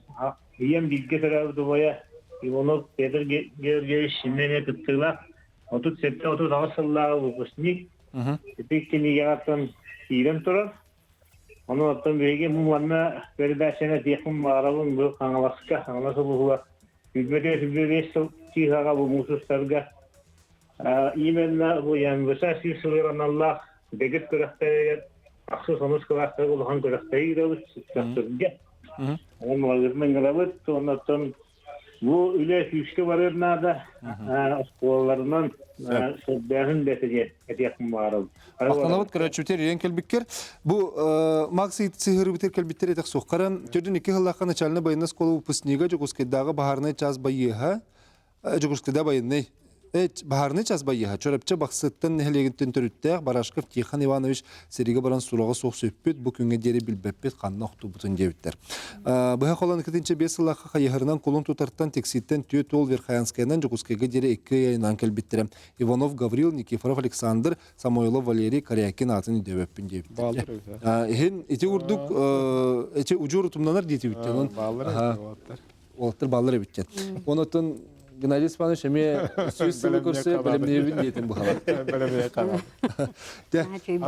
ийэм бииргэ төрөөбүт убайа Иванов Петр Георгиевич иннэ кыттыылаах 37-38 сыллааҕы выпускник. Ити кинигэҕэ киирэн турар. Ону оттон биһиги манна передачаны этиэхпин баҕарабын бу Хаҥаласка, Хаҥалас улууһугар 24-25 сыл чыыһаҕа бу муус устарга именно бу ЯНВС сүүс сылыгар аналлаах дэгит күрэхтэригэр ахсыс онус кылаастарга улахан күрэхтэри ыытабыт сөхтөргө. Онон маҕаһыынынан ыҥырабыт, оннуттан Бу үлэ күүскэ барыар наада, оскуолаларынан сөрдөөһүн да этиэхпин баҕарабын. Махтанабыт көрөөччүбүтэр ирэн кэлбиккэр. Бу Макс сыһырыбытыр кэлбиттэр этэх суоххаран, төрдүн икки сыллаахха начальнай байыннай оскуола выпускнига Дьокуускайдааҕы баһаарынай чаас байыаһа, Дьокуускайда байыннай Баһаарынай час байыаһа Чурапчы Бахсыттан нэһилиэгиттэн төрүттээх Барашков Тихон Иванович сэриигэ баран сураҕа суох сүппүт, бу күҥҥэ диэри билбэппит ханна охтубутун диэбиттэр. Быһа холон 2-5 сыллаахха хайыһарынан кулун тутартан Тикситтэн түөрт уол Верхоянскайынан Дьокуускайга диэри икки ый айаннаан кэлбиттэрэ. Иванов Гаврил, Никифоров Александр, Самойлов Валерий Корякин аатын өйдөөбөппүн диэбиттэр. Иһин ити курдук эти удьуор утумнанар диэтибиттэн. Уолаттар бааллар эбит диэн. Онотон Геннадий Степанович эмиэ сүүс сылы көрсө бэлэмниэбин диэтин быһалар.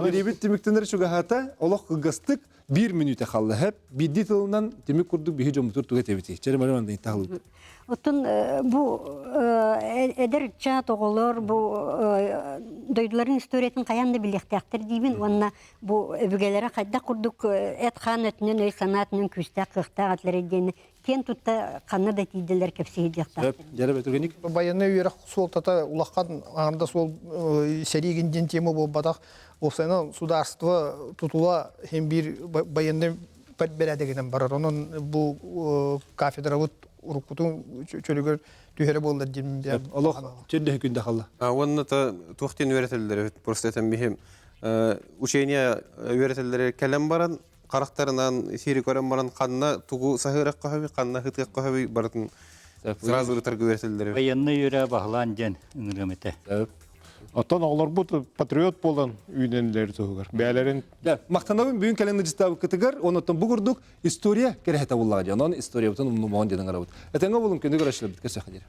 Бириибит түмүктэнэр чугаһаата олох кылгастык биир мүнүүтэ халла хэп биирдии тылынан түмүк курдук биһи дьоммутур туга этэбити. Чэрэ мары манна таһылыбыт. Оттон бу эдэр ыччат оҕолор бу дойдуларын историятын хайаан да билиэхтээхтэр диибин уонна бу өбүгэлэрэ хайдах курдук эт-хаан өттүнэн өй-санаа өттүнэн күүстээх кыахтаах этилэрэ диэни киэн тутта ханна да тиийдилэр кэпсиһиэхтаахтар. Дьэрэ бөтүгүник. Байыаннай үөрэх суолтата улахан аҥарда суол сэриигин диэн тема буолбатах. Уопсайынан судаарство тутула иһин биир байыаннай бэрээдэгинэн барар. Онон бу кафедрабыт уруккутун чөлүгэр түһэрэ буоллар диэн Олох чөрдөһө күндэ халла. Уонна та туох диэн үөрэтэллэр просто этэн биһим учение үөрэтэллэри кэлэн баран харахтарынан сири көрөн баран ханна тугу саһыарахха хөбүй ханна хытыахха хөбүй барытын сразу ырытарга үөрэтэллэр Военный үөрэ баһылаан диэн ыҥырыам этэ. Оттон оҕолорбут патриот буолан үүнэнилэр туһугар. Бээлэрин Махтанабын бүгүн кэлэн ыдьыстаабыккытыгар, онон бу курдук история кэрэһэтэ буллаҕа диэн, онон историябытын умнумаҕын диэн ыҥырабыт. Этэҥҥэ булун күнү көрөчүлэрбит көсөхө диэри.